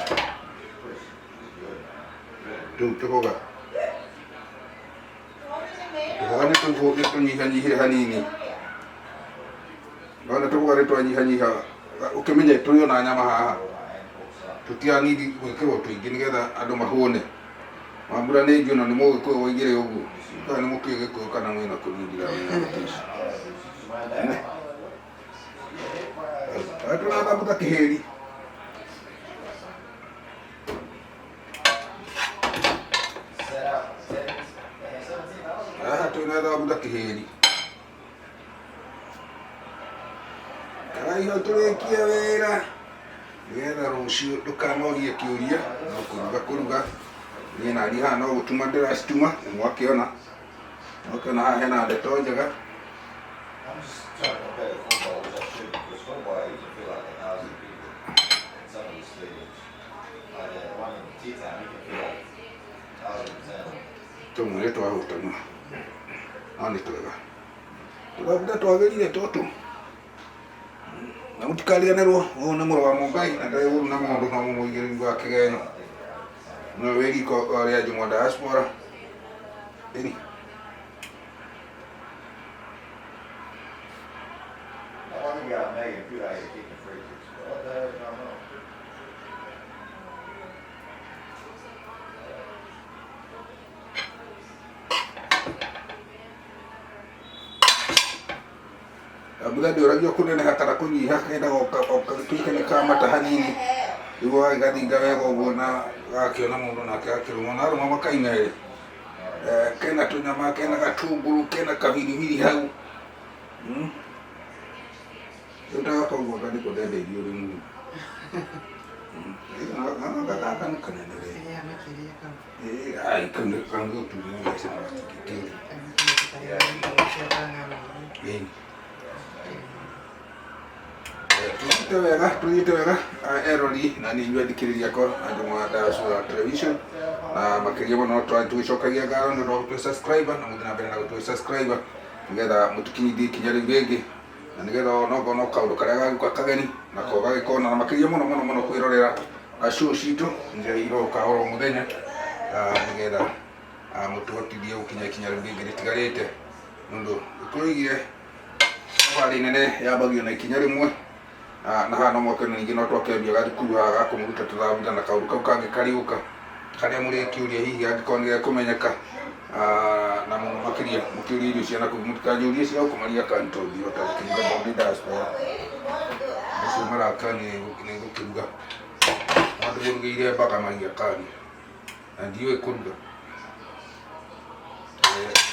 Tũu tũboga. Tũboga nĩ tũnyihanyihire hanini. Nona tũboga nĩ twanyihanyiha ũkĩmenye tũrĩ ona nyama haha. Tũtiranidi gwĩkĩrwo tũingĩ nĩgetha andũ mahũne. Mambura nĩ ingĩ ona nĩ mũgĩkũyũ woigire ũguo. Kana nĩ mũkĩũĩ gĩkũyũ kana mwĩna kũnyingira wĩna ici. Tũrathambuta kĩhĩri. Haha twĩna thambuta kĩhĩri. Karaiho tũrĩkie wĩra nĩgetha rũciũ ndũkanorie kĩũria no kũruga kũruga. Niĩ naniĩ haha no gũtuma ndĩracituma nĩ mwakĩona. Mwakĩona haha hena ndeto njega. I'm just trying to compare the football, which I should, because football, you can feel like 1,000 people in some of these stadiums. Like that one in T-Town, you can feel like 1,010. Tũmwe nĩ twahũtana no nĩ twega. Tũthambuta twagĩrire tũtũ. Na mũtikariganĩrwo ũyũ nĩ mũrũ wa Mũngai na ndarĩ ũru na mũndũ no mũigĩrĩri wa kĩgenyo. Nĩwe wĩ riko rĩa Njũng'wa diaspora. Ĩni. I wonder we got Megan Pugh out here kicking free kicks. What the hell is going on? Thambutha ndĩũragio kũneneha kana kũnyiha kendaga gatuĩke nĩ kamata hanini nĩguo gagĩgathinga wega ũguo na gakĩona mũndũ nake akĩrũma na arũma makaina ĩrĩ. Kena tũnyama kena gatunguru kena kabiribiri hau. Rĩu ta gaka ũguo anga nĩko ndendeirio rĩ mũno. Gaka nĩ kanene we. Ĩrĩa makĩria kau. Ai kau nĩ kangĩgũtunya mbeca na gatingĩkĩũria. Ĩni. Tũthiĩte wega tũthiĩte wega erori na nĩ inyuĩ athikĩrĩria akwa a Njũng'wa Diaspora Television na makĩria mũno tũgĩcokagia ngatho nĩ ũndũ wa gũtũhe subscriber na mũthiĩ na mbere na gũtũhe subscriber nĩgetha mũtũkinyithie ikinya rĩu rĩngĩ na nĩgetha onokorwo no kaũndũ karĩa gagĩũka kageni nako gagĩkona na makĩria mũno mũno mũno kwĩrorera show citũ iria iroka oro mũthenya nĩgetha mũtũhotithie gũkinya ikinya rĩu rĩngĩ rĩtigarĩte nĩũndũ tũroigire thabarĩ nene yambagio na ikinya rĩmwe na haha no mwaka ningĩ no twakĩambia gathukuru haha ga kũmũruta tũthambutha na kaũndũ kau kangĩ karĩũka karĩa mũrĩkĩũria hihi angĩkorwo nĩ gekũmenyeka na mũno makĩria mũkĩũria irio cia nakũu mũtikanjũrie cia gũkũ maria kani tondũ ndingĩhota gũkĩruga tondũ ndĩ diaspora macio maraka nĩ gũkĩruga no ndĩmũrugĩire mbaga maria kani na ndiũĩ kũruga.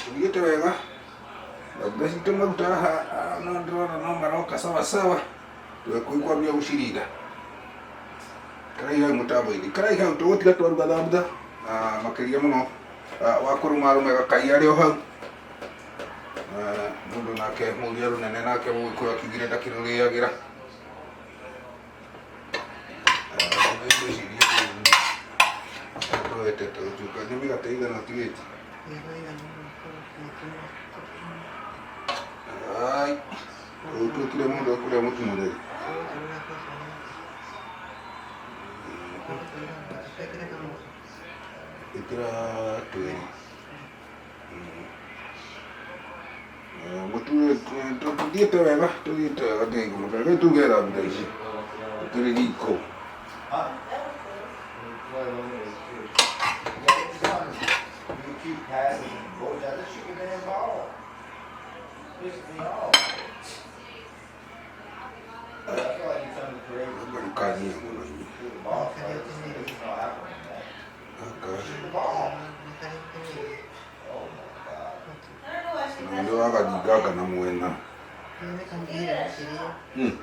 Tũthiĩte wega thambutha citũ maguta haha no ndĩrona no maroka sawa sawa tũgĩkũi kwambia gũcirinda. Karai hau mũtambo-inĩ karai hau tũgũtiga twaruga thambutha na makĩria mũno wa kũrũma arũme gakai arĩ o hau mũndũ nake mũria rũnene nake mũgĩkũyũ akiugire ndakĩrũrĩagĩra. Ngwĩciria tũwetete gũtuĩka nĩ mĩgate igana ũtigĩtie. Ai, ũtuĩkire mũndũ ekũrĩa mũtu mũtheri. Ĩkĩra twĩrĩ. Mũtu tũthiĩte wega tũthiĩte wega ndĩraigua rĩu tuge thambutha ici tũkĩrĩ riko. You keep passing Bojack. This shit been involved. Pissed me off. Mũkarangia mũno inyuĩ. Gaka. Na nĩ wagathinganga na mwena. Mm.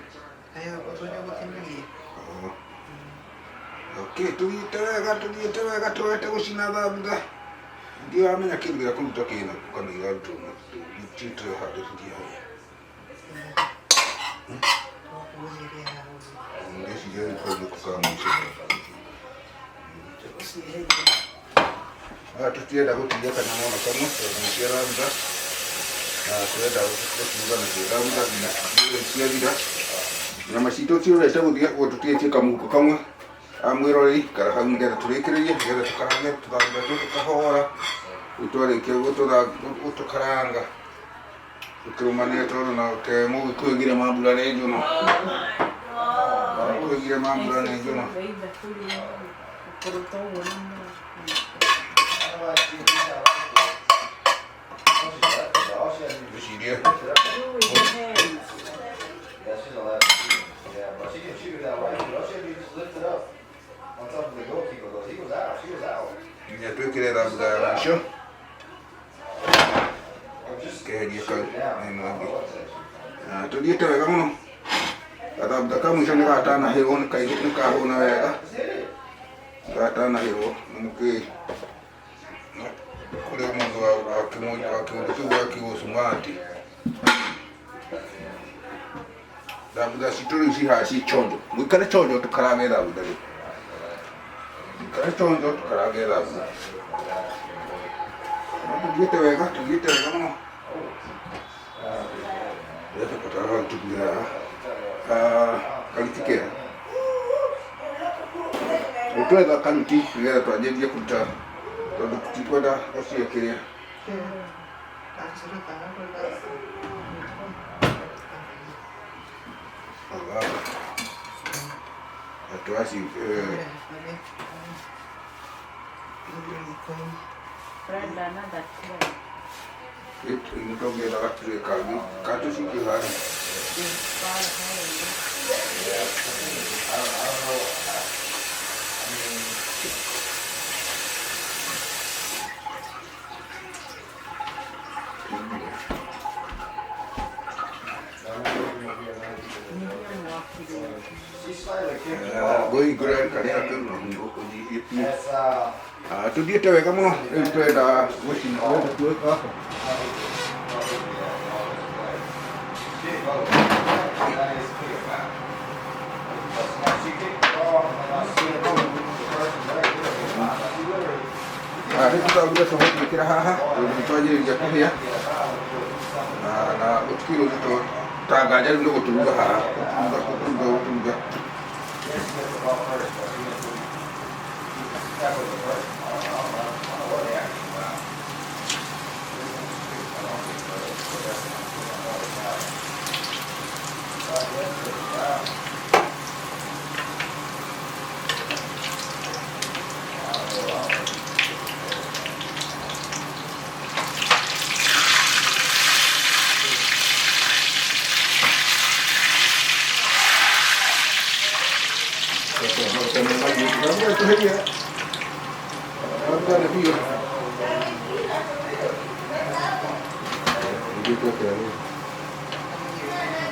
Oh. Okay, tũthiĩte wega tũrete gũcina thambutha. Ndiramenya kĩndũ gĩa kũruta kĩna kana irarutwo na tũharĩrĩria hau. Ngĩciria rĩu kau nĩko ka mũico. Haha tũtirenda gũtigia kanyamũ ona kamwe tondũ nĩ ciararuta na tũrenda gũciruga nacio iraruta nginya ciathira. Nyama citũ cirorete gũthira ũguo tũtigĩtie kamũhuko kamwe. Mwĩroreri ikara hau nĩgetha tũrĩkĩrĩrie nĩgetha tũkarange tũthambutha tũtũ kahora. Rĩu twarĩkia gũtũkaranga tũkĩrũmanĩre tondũ na ke mũgĩkũyũ ngire mambura nĩ njono. Mũgĩkũyũ ngire mambura nĩ njono. Ngwĩciria Yeah, she's 11. Yeah, but she can shoot with that right foot. All she had to do is just lift it up on top of the goalkeeper. Goes, he was out. She was out. nginya twĩkĩre thambutha ya mũico Or just keherie shoot kau it down. na ĩno I ĩngĩ. love that shit. Na tũthiĩte wega mũno. Gathambutha ka mũico nĩ gatanahĩrwo nĩ kahũna wega. Just hit it. Gatanahĩrwo nĩ mũkĩ kũrĩ mũndũ wa kĩũndũ kĩu gwakiugo cumati. Thambutha citũ rĩu cihaha ci chonjo. Mũikare chonjo tũkarange thambutha rĩu. Mũikare chonjo tũkarange thambutha. No tũthiĩte wega mũno. Ndĩrenda kũtara tukugira haha. Karuti kega. Twetha karuti nĩgetha twanjĩrĩrie kũruta tondũ tũtikwenda gũciĩkĩrĩa. Twaci nĩtwongerera gaturĩ kangĩ katũcikio harĩa. I don't know. I mean, she slightly kicked the ball. Ngũhingũra karĩa kau na ũnyihie biũ. That's Tũthiĩte wega mũno rĩu twenda gũcina twenda kuoka. Rĩu tũthambutha tũgũtwĩkĩra haha tondũ nĩtwanjĩrĩria kũhĩa na gũtikĩrĩ ũndũ ta nganja rĩu nĩ gũtũruga haha gũturuga gũturuga gũturuga.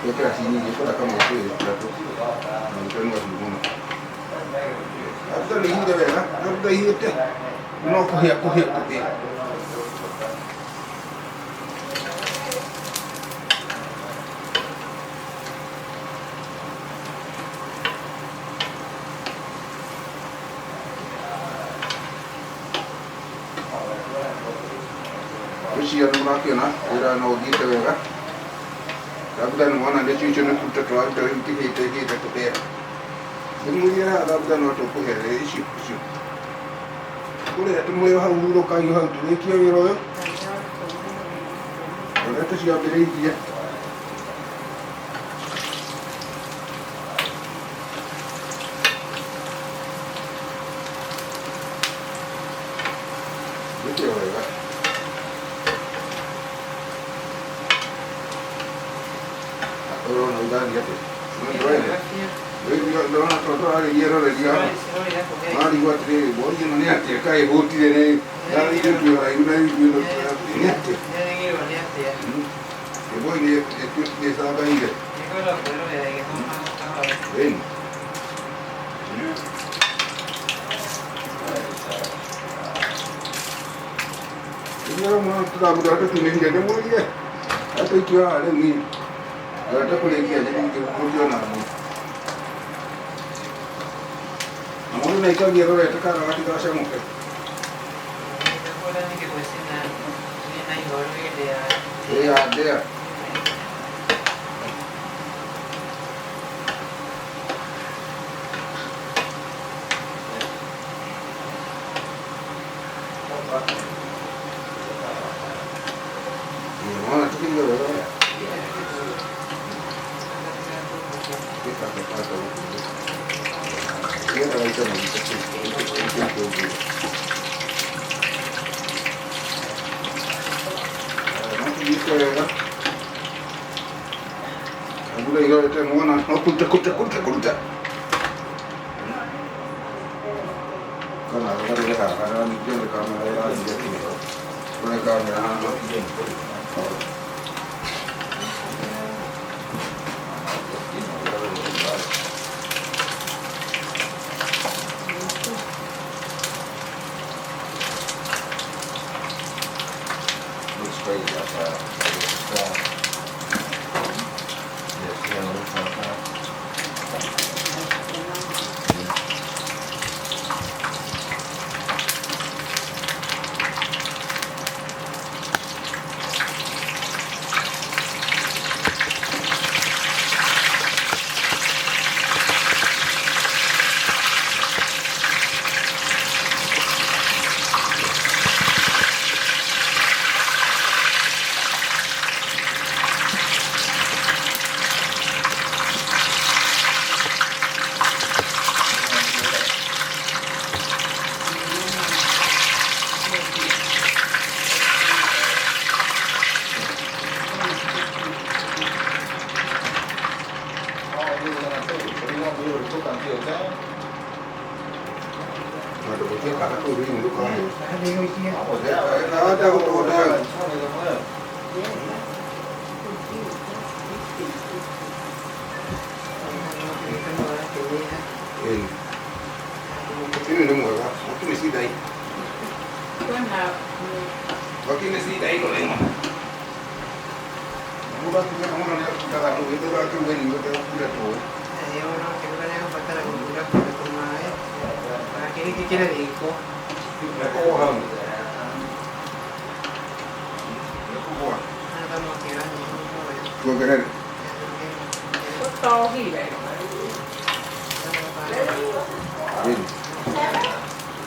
Gwĩkĩra ci nyingĩ kwenda kamwe twĩrĩ tũtatũ na maguta nĩ mahiũ mũno. Thambutha nĩ ihĩire wega, thambutha ihĩte no kũhĩa kũhĩa kũhĩa. Ngwĩciria nĩ mũrakĩona wĩra no ũthiĩte wega. Thambutha nĩ wona nĩcio icio nĩ kũruta tũraruta rĩu ikĩhĩte ihĩte kũhĩa. Ndĩmwĩrire haha thambutha no tũkũhĩa icio icio. Kũrĩa tũmũrĩo hau hurũkaio hau tũrĩkie wĩra ũyũ ũrĩa tũciambĩrĩirie. Wĩke wega. Ũrona ũgathiĩ atĩa? No ndĩrore. Ndona tũrarĩria roreria marigwo atĩrĩrĩ mbori ĩno nĩ atĩa kaĩ hũtire nĩ yarĩire twĩ haraihu na ithuĩ nĩ atĩa mbori nĩ ĩcangaire ĩni. Rĩu mũno tũramũra tũtunĩhire nĩ mwĩrire atũikio haha rĩu niĩ ngorete kũrĩkia njĩkũtio na mũ na mũndũ nĩaikagia rorete kana gatigacamũke. Ĩa ndĩa Unaona tukiingia wewe. Looks crazy outside. It's strong. Yeah, see how it looks outside? How long is it gonna take? So you won't be able to cook until 10? I was down. 20 of them left.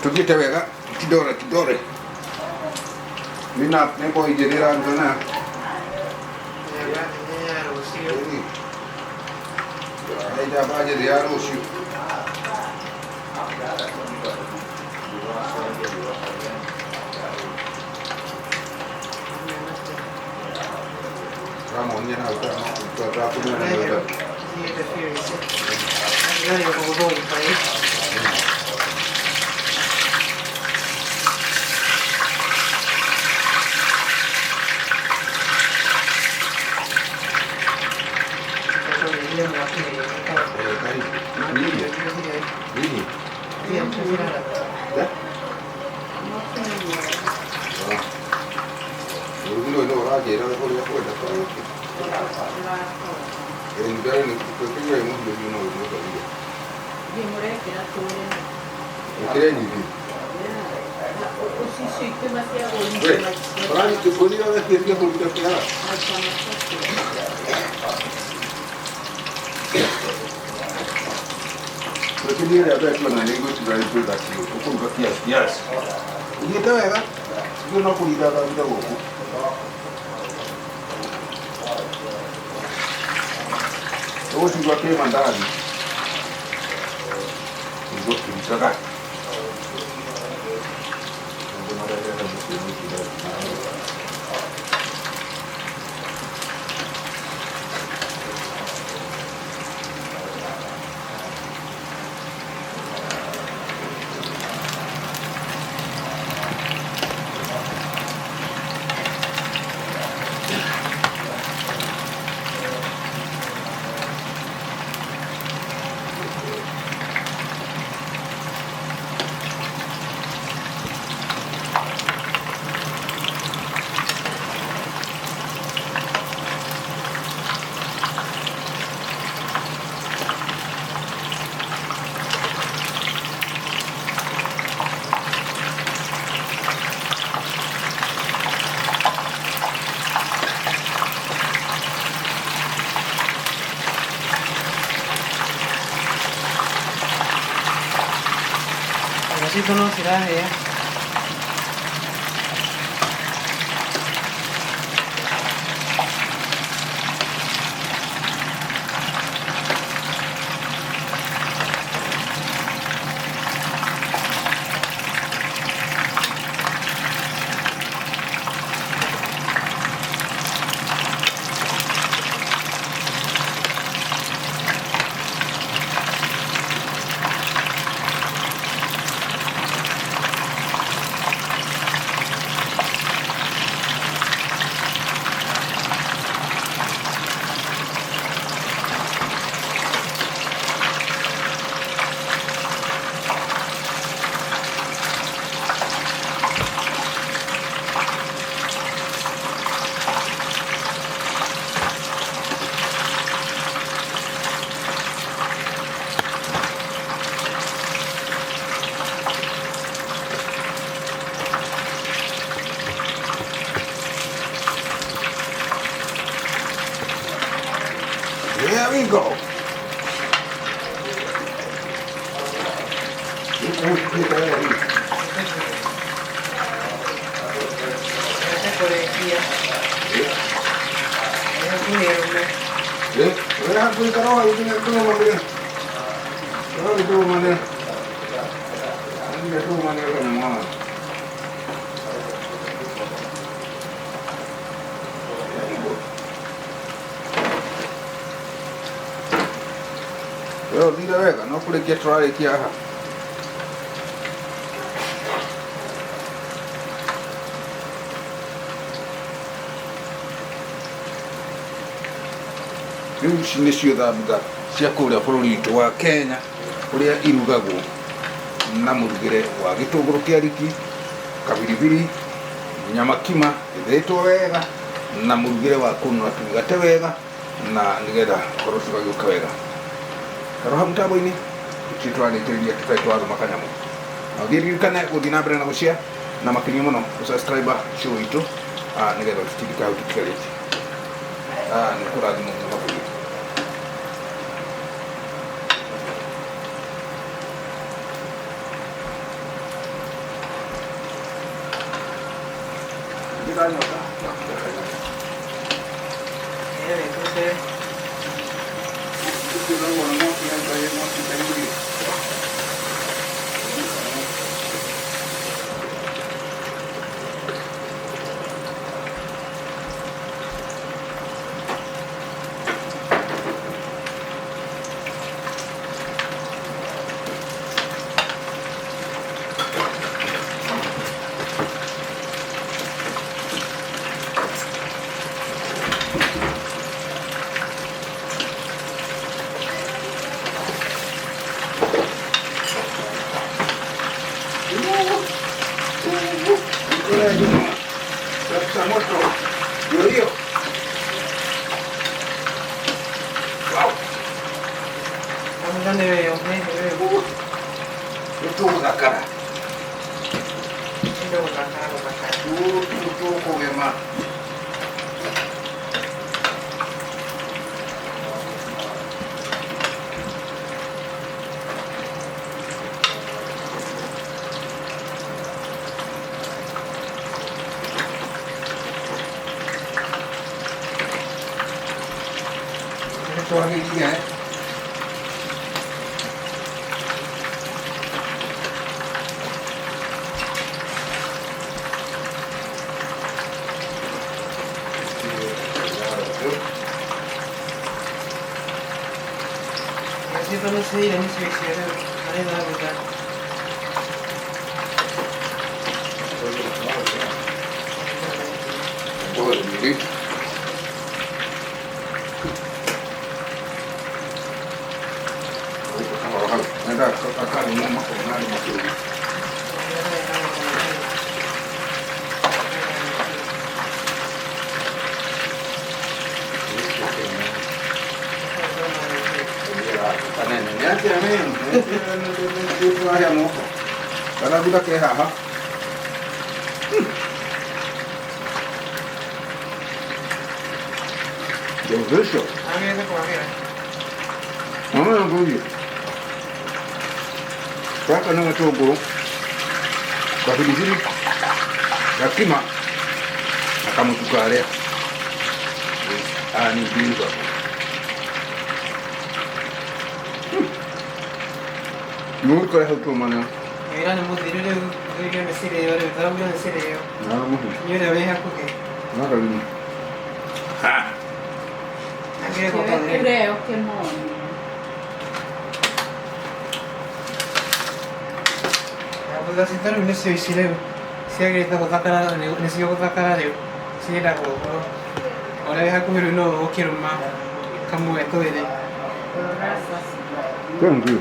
Tũthiĩte wega kidore kidore nina nĩmbo injĩrĩra ngona njamba njĩrĩ ya rũciũ. Ramonia na Citũ no cirahĩa. There we go. Reke kũrĩkia. Ĩ hakuhĩ ĩrũme. Thire wega no kũrĩkia tũrarĩkia haha. Rĩu ici nĩcio thambutha cia kũrĩa bũrũri witũ wa Kenya ũrĩa irugagwo na mũrugĩre wa gĩtũngũrũ kĩa riki, kabiribiri, nyama kima ĩthĩĩtwo wega na mũrugĩre wa kũnũra tũmĩgate wega na nĩgetha ũhoro ũcio ũgagĩũka wega. Karoha mũtambo-inĩ tũtirĩ tũrarĩkĩrĩria tũtarĩ twarũma kanyamũ. Na ũririkane gũthiĩ na mbere na gũshare na makĩria mũno gũsubscribe show itũ nĩgetha tũtindĩke hau tũtigarĩtie. Nĩ kũrathimwo mũno makĩria. Ĩ Gabiribiri gakima na kamũtu karĩa. Unbelievable. Nĩũgũkora hau tũmana. Wĩra nĩ mũthiru rĩu irio nĩ cirĩo rĩu tharaurio nĩ cirĩo. Na mũhu. Nĩ ũrĩa wĩ hakuhĩ. Na rĩu. Ha. Angĩrĩ Ureo kĩmoni. Thutha citũ rĩu nĩcio ici rĩu ciagĩrĩte gũthakara nĩcio gũthakara rĩu ciendagwo ũguo. Ũrĩa wĩ hakuhĩ rĩu no ũkĩrũma kamwe twĩrĩ. Rora sasa. Thank you.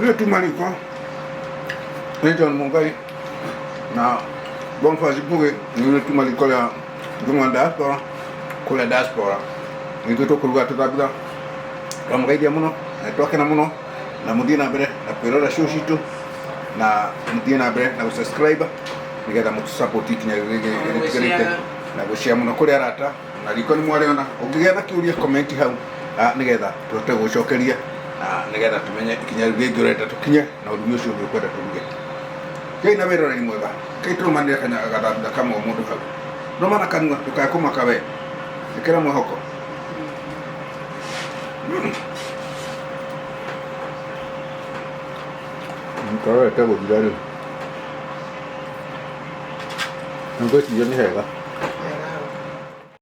Rĩu tuma riko nĩ John Mungai na Boniface Mbugi nĩ tuma riko rĩa Ng'ong'o diaspora kũrĩa diaspora nithuĩ tũkũruga tũthambutha twamũgeithia mũno na twakena mũno na mũthiĩ na mbere na kwĩrora show citũ na mũthiĩ na mbere na gũ-subscribe nĩgetha mũtũ-support ikinya rĩrĩ rĩtigarĩte na gũshare mũno kũrĩ arata na riko nĩ mwarĩona ũngĩgĩa na kĩũria comment hau nĩgetha tũhote gũcokeria na nĩgetha tũmenye ikinya rĩu rĩngĩ ũrenda tũkinye na ũrugi ũcio ũngĩ ũkwenda tũruge kĩi na wĩroreri mwega kĩi tũrũmanĩre kanya gathambutha kamwe mũndũ hau rũma na kanua ndũkae kũmaka we ĩkĩra mwĩhoko. Nĩngwĩciria nĩ hega.